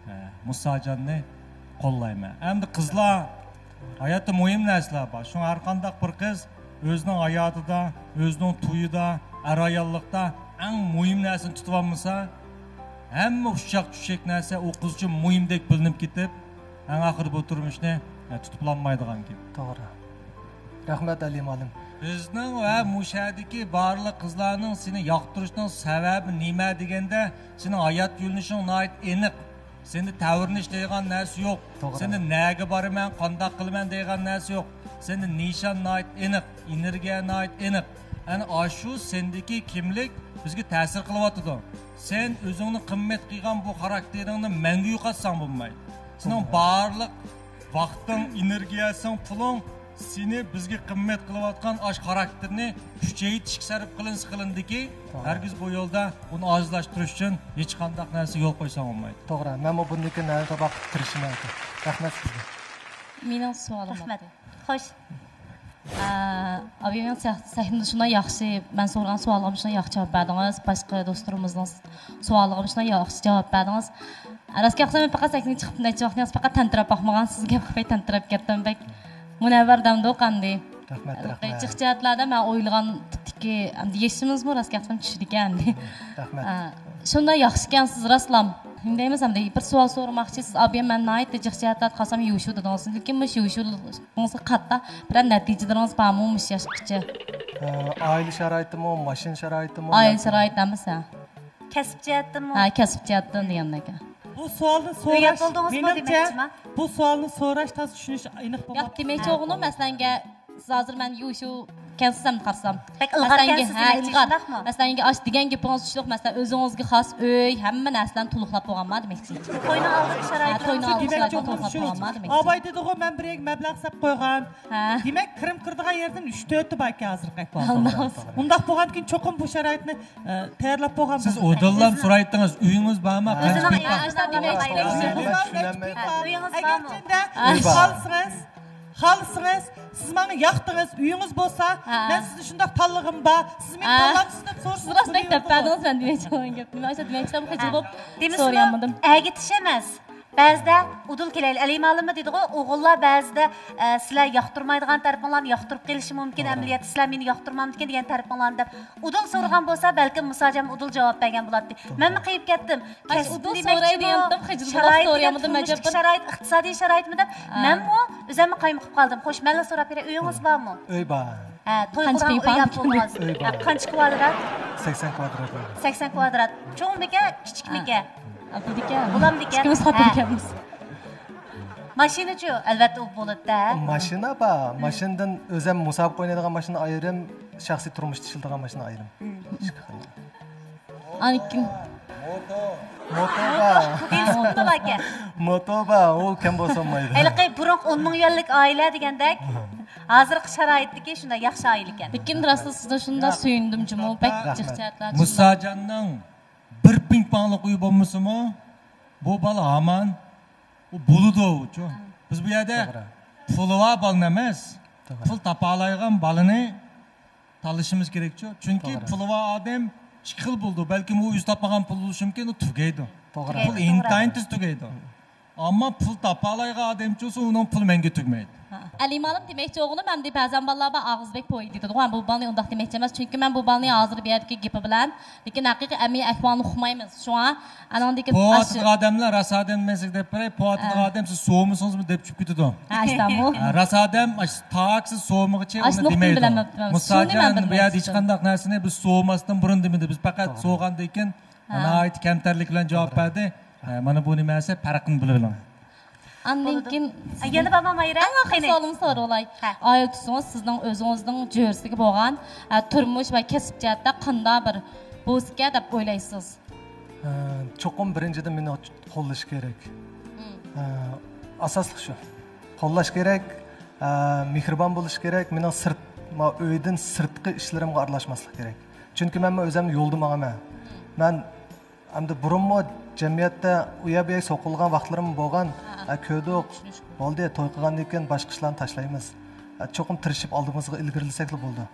ئە، مۇساجاننى قوللايمەن. ئەمدى قىزلار، ھاياتتا مۇھىم نەرسىلەر بار. شۇڭا ھەر قانداق بىر قىز ئۆزىنىڭ ھاياتىدا، ئۆزىنىڭ تويىدا، ئەر-ئاياللىقتا ئەڭ مۇھىم نەرسىنى تۇتۇۋالمىسا، ھەممە ئۇششاق-چۈششەك نەرسە ئۇ قىز ئۈچۈن مۇھىمدەك بىلىنىپ كېتىپ، ئەڭ ئاخىرى بۇ تۇرمۇشنى، ئە، تۇتۇپ بولالمايدىغان گەپ. توغرا. رەھمەت، ئەلى مۇئەللىم. بىزنىڭ ۋە مۇشۇ يەردىكى بارلىق قىزلارنىڭ سېنى ياقتۇرۇشنىڭ سەۋەبى نېمە دېگەندە، سېنىڭ ھايات يۆنىلىشىڭ ناھايىتى ئېنىق. سېنى تەۋرىنىش دەيدىغان نەرسە يوق. توغرا. سېنى نەگە بارىمەن، قانداق قىلىمەن دەيدىغان نەرسە يوق. سېنى نىشان ناھايىتى ئېنىق، ئېنېرگىيە ناھايىتى ئېنىق. ئەنە ئاشۇ سەندىكى كىملىك بىزگە تەسىر قىلىۋاتىدۇ. سەن ئۆزۈڭنى قىممەت قىلغان بۇ خاراكتېرىڭنى مەڭگۈ يوقاتساڭ بولمايدۇ. سېنىڭ توغرا. بارلىق ۋاقتىڭ، ئېنېرگىيەسىڭ، پۇلۇڭ سېنى بىزگە قىممەت قىلىۋاتقان ئاش خاراكتېرنى كۈچەيتىشكە سەرپ قىلىنسا قىلىنىدىكى، توغرا. ھەرگىز بۇ يولدا ئۇنى ئاجىزلاشتۇرۇش ئۈچۈن ھېچقانداق نەرسە يول قويساڭ بولمايدۇ. توغرا، مەنمۇ بۇندىن كېيىن ھەر ۋاقىت تىرىشىمەن. رەھمەت سىزگە. مېنىڭ سوئالىم رەھمەت. بار. خوش. ئە، ئابىمنىڭ سەھ-، سەھنىدە شۇنداق ياخشى، مەن سورىغان سوئالغا شۇنداق ياخشى جاۋاب بەردىڭىز. باشقا دوستلىرىمىزنىڭ سوئالىغا شۇنداق ياخشى جاۋاب بەردىڭىز. راست گەپ قىلسام، مەن پەقەت سەھنىگە چىقىپ نەچچە ۋاقىتتىن پەقەت تەمتىرەپ باقمىغان، سىزگە گەپ قىلماي تەمتىرەپ كەتتىم. بەك مۇنەۋۋەر دەمدۇق ئەمدى. رەھمەت، رەھمەت. جىق جەھەتلەردە مەن ئويلىغان تىپتىكى ئىككى، ئەمدى يېشىمىزمۇ راست گەپسەم چۈشىدىكەن. رەھمەت. ئە، شۇنداق ياخشىكەنسىز، راستلام. نېمە دەيمىز ئەمدى، بىر سوئال سورىماقچى، سىز ئابىيەم مەن ناھايىتى جىق جەھەتتە قارىسام يۇشۇ دېدىڭىز. لېكىن مۇشۇ يۇشۇ قاتتا بىرەر نەتىجىلىرىڭىز بارمۇ مۇشۇ ياشقىچە؟ ئە، ئائىلە شارائىتىمۇ، ماشىنا شارائىتىمۇ ئائىلە ياكى شارائىتى ھەممىسى. كەسىپ جەھەتتىنمۇ؟ ھە، كەسىپ جەھەتتىن دېگەندەك. بۇ سوئالنى سوراش، بولدىڭىزمۇ مېنىڭچە، دېمەكچىمەن. بۇ سوئالنى سوراش تازا چۈشىنىش ئېنىق بولماپتۇ. ياق، دېمەكچى بولغىنىم، مەسىلەنگە، سىز ھازىر مەن يۇشۇ كەنسىز ئەمدى قارىسام. بەك ئىلغار مەسىلەنگە، كەنسىز ھە، دېمەكچى، ئىلغار. شۇنداقمۇ؟ مەسىلەنگە، ئاش دېگەن گېپىڭىز چۈشلۈك، مەسىلەن، ئۆزىڭىزگە خاس ئۆي، ھەممە نەرسىلەرنى تولۇقلاپ بولغانما دېمەكچى. توينىڭ ئالدىدىكى ھە، شارائىتلار توينىڭ ئالدىدىكى شارائىتلار تولۇقلاپ بولغانما دېمەكچى. ئاباي دېدىغۇ، مەن بىر يەرگە مەبلەغ سەپ قويغان. ھە. دېمەك، كىرىم كىرىدىغان يەردىن ئۈچ تۆتى باركەن ھازىرقى ئەھۋالدا. ئۇنداق بولغاندىكىن چوقۇم بۇ شارائىتنى، ئە، تەييارلاپ بولغان سىز بولسا ئۇدۇللا سورايتتىڭىز، ئۆيىڭىز بارمۇ؟ ئۆزىنىڭ قانچە پىي بار؟ ئۆيىڭىز بارمۇ؟ ئەگەر چەندە ئۆي بار. خالىسىڭىز، خالىسىڭىز، سىز ماڭا ياقتىڭىز، ئۆيىڭىز بولسا، ھە. مەن سىزنى شۇنداق تاللىغىم بار، سىز مېنى ھە. تاللامسىز دەپ سورىسىڭىز، سىز راست بولىدۇ. دەپ بەردىڭىز، مەن دېمەكچى بولغان گەپنى. مەن شۇنداق دېمەكچى بولۇپ ھە. دېمىسىمۇ، سورىيالمىدىم. ئەگىتىش ئەمەس. بەزىدە ئۇدۇل كېلەيلى. ئەلى مالىممۇ دېدىغۇ، ئوغۇللار بەزىدە، ئە، سىلەر ياقتۇرمايدىغان تەرىپىڭلارنى ياقتۇرۇپ قېلىشى مۇمكىن، توغرا. ئەمەلىيەتتە سىلەر مېنى ياقتۇرمامدىكىن دېگەن تەرىپىڭلارنى دەپ. ئۇدۇل سورىغان بولسا، بەلكىم مۇساجانمۇ ئۇدۇل جاۋاب بەرگەن بولاتتى. توغرا. مەنمۇ قېيىپ كەتتىم. مەن كەسىپ ئۇدۇل دېمەكچىمۇ، سوراي دېگەندىم، خىجىل بولۇپ شارائىت دېگەن سورىيالمىدىم، تۇرمۇشتىكى ئەجەب. شارائىت، ئىقتىسادىي شارائىتمۇ دەپ، ھە. مەنمۇ ئۆزەممۇ قايمۇقۇپ قالدىم. خوش، مەنلا سوراپ بېرەي، ئۆيىڭىز بارمۇ؟ ئۆي بار. ھە، توي قانچە قۇرغان پىي ئۆي بار؟ دەپ بولدىڭىز. ئۆي بار. ھە، قانچە كۋادرات؟ سەكسەن كۋادرات. سەكسەن كۋادرات. چوڭمىكەن، كىچىكمىكەن؟ ھە. ئالدىدىكەن. بولامدىكەن؟ ئىككىمىز ھە. خاتىرىكەنمىز. ماشىنىچۇ؟ ئەلۋەتتە، ئۇ بولىدۇ-دە. ماشىنا بار. ماشىنىدىن ئۆزەم مۇسابىقە ئوينايدىغان ماشىنا ئايرىم، شەخسىي تۇرمۇشتا ئىشلىتىدىغان ماشىنا ئايرىم. ئىككى خىل. ئاندىن كېيىن موتو. موتو بار. ۋېلىسىپىتى باركەن. موتو بار، ئۇ كەم بولسا بولمايدۇ. ھېلىقى بۇرۇنقى ئون مىڭ يۈەنلىك ئائىلە دېگەندەك، ھازىرقى شارائىتتىكى شۇنداق ياخشى ئائىلىكەن. لېكىن راستلا سىزنى شۇنداق سۆيۈندۈم جۇمۇ، بەك رەھمەت. جىق جەھەتلەر. مۇساجاننىڭ بىر پىڭپاڭلىق ئۆيى بولمىسىمۇ، بۇ بالا ھامان ئۇ بولىدۇچۇ. بىز بۇ يەردە توغرا. پۇلى بار بالىنى ئەمەس، توغرا. پۇل تاپالايدىغان بالىنى تاللىشىمىز كېرەكچۇ. چۈنكى توغرا. پۇلى بار ئادەم ئىككى خىل بولىدۇ. بەلكىم ئۇ ئۆزى تاپمىغان پۇل بولۇشى مۇمكىن، ئۇ تۈگەيدۇ. توغرا. پۇل توغرا. ئىنتايىن تېز تۈگەيدۇ. ئەمما پۇل تاپالايدىغان ئادەمچۇ بولسا، ئۇنىڭ پۇلى مەڭگۈ تۈگىمەيدۇ. ھە. ئەلى مالىم دېمەكچى بولغىنىم، ئەمدى بەزەن بالىلار بار، ئاغزى بەك پوي دېيدىغۇ، بۇ بالىنى ئۇنداق دېمەكچى ئەمەس، چۈنكى مەن بۇ بالىنى ھازىر بۇ يەردىكى گېپى بىلەن، لېكىن ھەقىقىي ئەمەلىي ئەھۋالىنى ئۇقمايمىز. شۇڭا ئانىڭدىكى پوۋاتىدىغان ئادەملەر راست ئادەم ئەمەسلىك دەپ بېرەي، پوۋاتىدىغان ھە. ئادەم سىز سوۋۇمىسىڭىزمۇ دەپ چۈشۈپ كېتىدۇ. ھە، ئىشتامۇ. ھە، راست ئادەم ئاش-، تاكى سىز سوۋۇمىغىچە ئاشۇ ئۇنى نۇقتىنى دېمەيدۇ. بىلەلمەپتىمەن. شۇنى مەن مۇساجان بۇ بىلمەيمەن. يەردە ھېچقانداق نەرسىنى بىز سوۋۇماستىن بۇرۇن دېمىدى. بىز پەقەت توغرا. سوۋۇغاندىن كېيىن توغرا. ناھايىتى كەمتەرلىك بىلەن جاۋاب توغرا. بەردى. ھە، مانا بۇ نېمە دېسە پەرقىنى بىلىۋېلىڭ. ئاندىن بولىدۇ. كېيىن ئە، يەنە بارمۇ ماھىرە؟ ئەڭ ئاخىرقى قېنى. سوئالىمنى سوراۋالاي. ھە. ئائىلە تۇتسىڭىز، سىزنىڭ ئۆزىڭىزنىڭ جۆرىسىگە بولغان، ئە، تۇرمۇش ۋە كەسىپ جەھەتتە قانداق بىر بولسىكەن دەپ ئويلايسىز؟ ئە، چوقۇم بىرىنچىدىن مېنى قوللىشى كېرەك. مم. ئە، ئاساسلىق شۇ. قوللاش كېرەك، ئە، مېھرىبان بولۇشى كېرەك. مېنىڭ سىرت، ما، ئۆيدىن سىرتقى ئىشلىرىمغا ئارىلاشماسلىقى كېرەك. چۈنكى مەن ئۆزۈمنىڭ يولىدا ماڭىمەن. مم. مەن ئەمدى بۇرۇنمۇ جەمئىيەتتە ئۇ يەر بۇ يەرگە سوقۇلغان ۋاقىتلىرىم بولغان. ھە، ھە. ھە، كۆردۇق. چۈشىنىشلىك. بولدى، توي قىلغاندىن كېيىن باشقا ئىشلارنى تاشلايمىز. ھە، چوقۇم تىرىشىپ ئالدىمىزغا ئىلگىرىلىسەكلا بولىدۇ.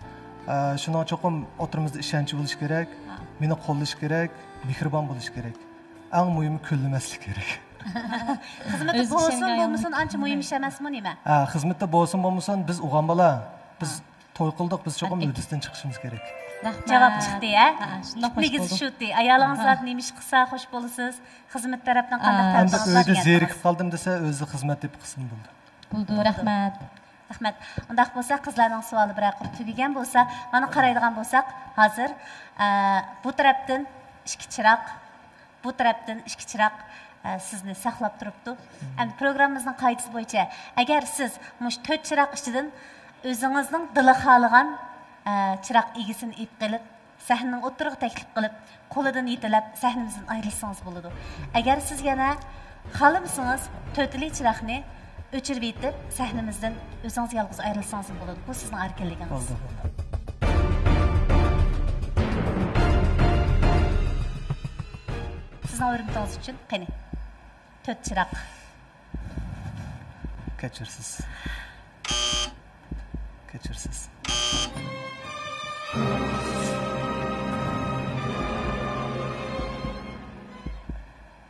ھە، شۇنىڭغا چوقۇم ئوتتۇرىمىزدا ئىشەنچ بولۇشى كېرەك، ھە. مېنى قوللىشى كېرەك، مېھرىبان بولۇشى كېرەك. ئەڭ مۇھىمى كۆللىمەسلىك كېرەك. خىزمىتى بولسۇن، بولمىسۇن، ئانچە مۇھىم ئىش ئەمەسمۇ نېمە؟ ھە، خىزمىتى بولسۇن، بولمىسۇن، بىز ئوغۇل بالا. بىز ھە. توي قىلدۇق، بىز چوقۇم ھۆددىسىدىن چىقىشىمىز كېرەك. رەھمەت. جاۋاب چىقتى، ھە؟ ھە، شۇنداق خوش بولدۇم. نېگىزى شۇتى، ئايالىڭىز ھە. بىلەن نېمە ئىش قىلسا خوش بولىسىز، خىزمەت تەرەپتىن قانداق ئە. ئەمدى تەلىپىڭىز بار ئۆيدە دېگەن زېرىكىپ قالدىم دېسە، ئۆزى خىزمەت دېيىپ قىلسىمۇ بولىدۇ. بولىدۇ، رەھمەت. رەھمەت. ئۇنداق بولسا، قىزلارنىڭ سوئالى بىرەر قۇر تۈگىگەن بولسا، مانا قارايدىغان بولساق، ھازىر، ئە، بۇ تەرەپتىن ئىككى چىراغ، بۇ تەرەپتىن ئىككى چىراغ، ئە، سىزنى ساقلاپ تۇرۇپتۇ. ئەمدى پروگراممىمىزنىڭ قائىدىسى بويىچە، ئەگەر سىز مۇشۇ تۆت چىراغ ئىچىدىن ئۆزىڭىزنىڭ دىلى خالىغان، ئە، چىراغ ئىگىسىنى ئېلىپ قېلىپ، سەھنىنىڭ ئوتتۇرىغا تەكلىپ قىلىپ، قولىدىن يېتىلەپ، سەھنىمىزدىن ئايرىلسىڭىز بولىدۇ. ئەگەر سىز يەنە خالىمىسىڭىز، تۆتىلى چىراغنى ئۆچۈرۈۋېتىپ، سەھنىمىزدىن ئۆزىڭىز يالغۇز ئايرىلسىڭىزمۇ بولىدۇ. بۇ سىزنىڭ ئەركىنلىكىڭىز. بولدى، بولدى. سىزنىڭ ھۆرمىتىڭىز ئۈچۈن، قېنى، تۆت چىراغ. كەچۈرسىز. كەچۈرسىز.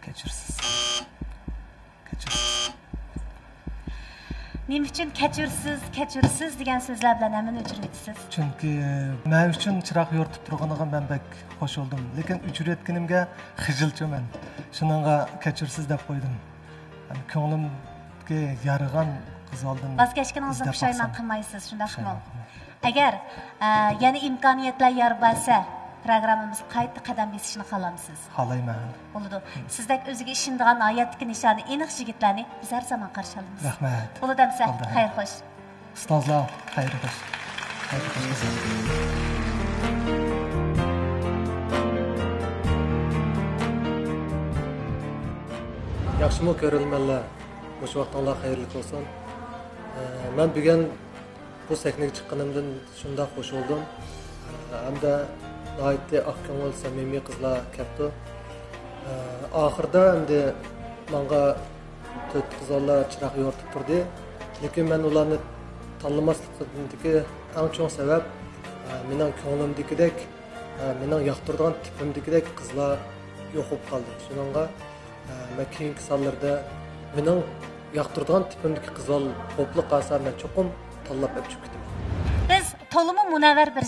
كەچۈرسىز. كەچۈرسىز. نېمە ئۈچۈن «كەچۈرسىز، كەچۈرسىز» دېگەن سۆزلەر بىلەن ھەممىنى ئۆچۈرۈۋېتىسىز؟ چۈنكى مەن ئۈچۈن چىراغ يورۇتۇپ تۇرغىنىغا مەن بەك خوش بولدۇم. لېكىن ئۆچۈرۈۋەتكىنىمگە خىجىلچى مەن. شۇنىڭغا «كەچۈرسىز» دەپ قويدۇم. يەنى كۆڭلۈمگە يارىغان قىزلارنى ۋاز كەچكىنىڭىزدىن ئىزدەپ پۇشايمان باقسام. قىلمايسىز، شۇنداقمۇ؟ پۇشايمان قىلمايمەن. ئەگەر، ئە، يەنە ئىمكانىيەتلەر يار بەرسە، پروگراممىمىزغا قايتا قەدەم بېسىشنى خالامسىز؟ خالايمەن. بولىدۇ. سىزدەك ئۆزىگە ئىشىنىدىغان، ھاياتتىكى نىشانى ئېنىق يىگىتلەرنى بىز ھەر زامان قارشى ئالىمىز. رەھمەت. بولىدۇ ئەمسە. بولدى. خەير خوش. ئۇستازلار، خەير خوش. خەير خوش. ياخشىمۇ كۆرۈرمەنلەر؟ مۇشۇ ۋاقتىڭلار خەيرلىك بولسۇن. ئە، مەن بۈگۈن بۇ سەھنىگە چىققىنىمدىن شۇنداق خوش بولدۇم. ھەمدە ناھايىتى ئاق كۆڭۈل، سەمىمىي قىزلار كەپتۇ. ئاخىرىدا ئەمدى ماڭا تۆت قىزلار چىراغ يورۇتۇپ تۇردى. لېكىن مەن ئۇلارنى تاللىماسلىقىمدىكى ئەڭ چوڭ سەۋەب، مېنىڭ كۆڭلۈمدىكىدەك، مېنىڭ ياقتۇرىدىغان تىپىمدىكىدەك قىزلار يوق بولۇپ قالدى. شۇنىڭغا، مەن كېيىنكى سانلىرىدا مېنىڭ ياقتۇرىدىغان تىپىمدىكى قىزلار بولۇپلا قالسا، مەن چوقۇم تاللاپ ئەپ چىقىپ كېتىمەن. بىز تولىمۇ مۇنەۋۋەر بىر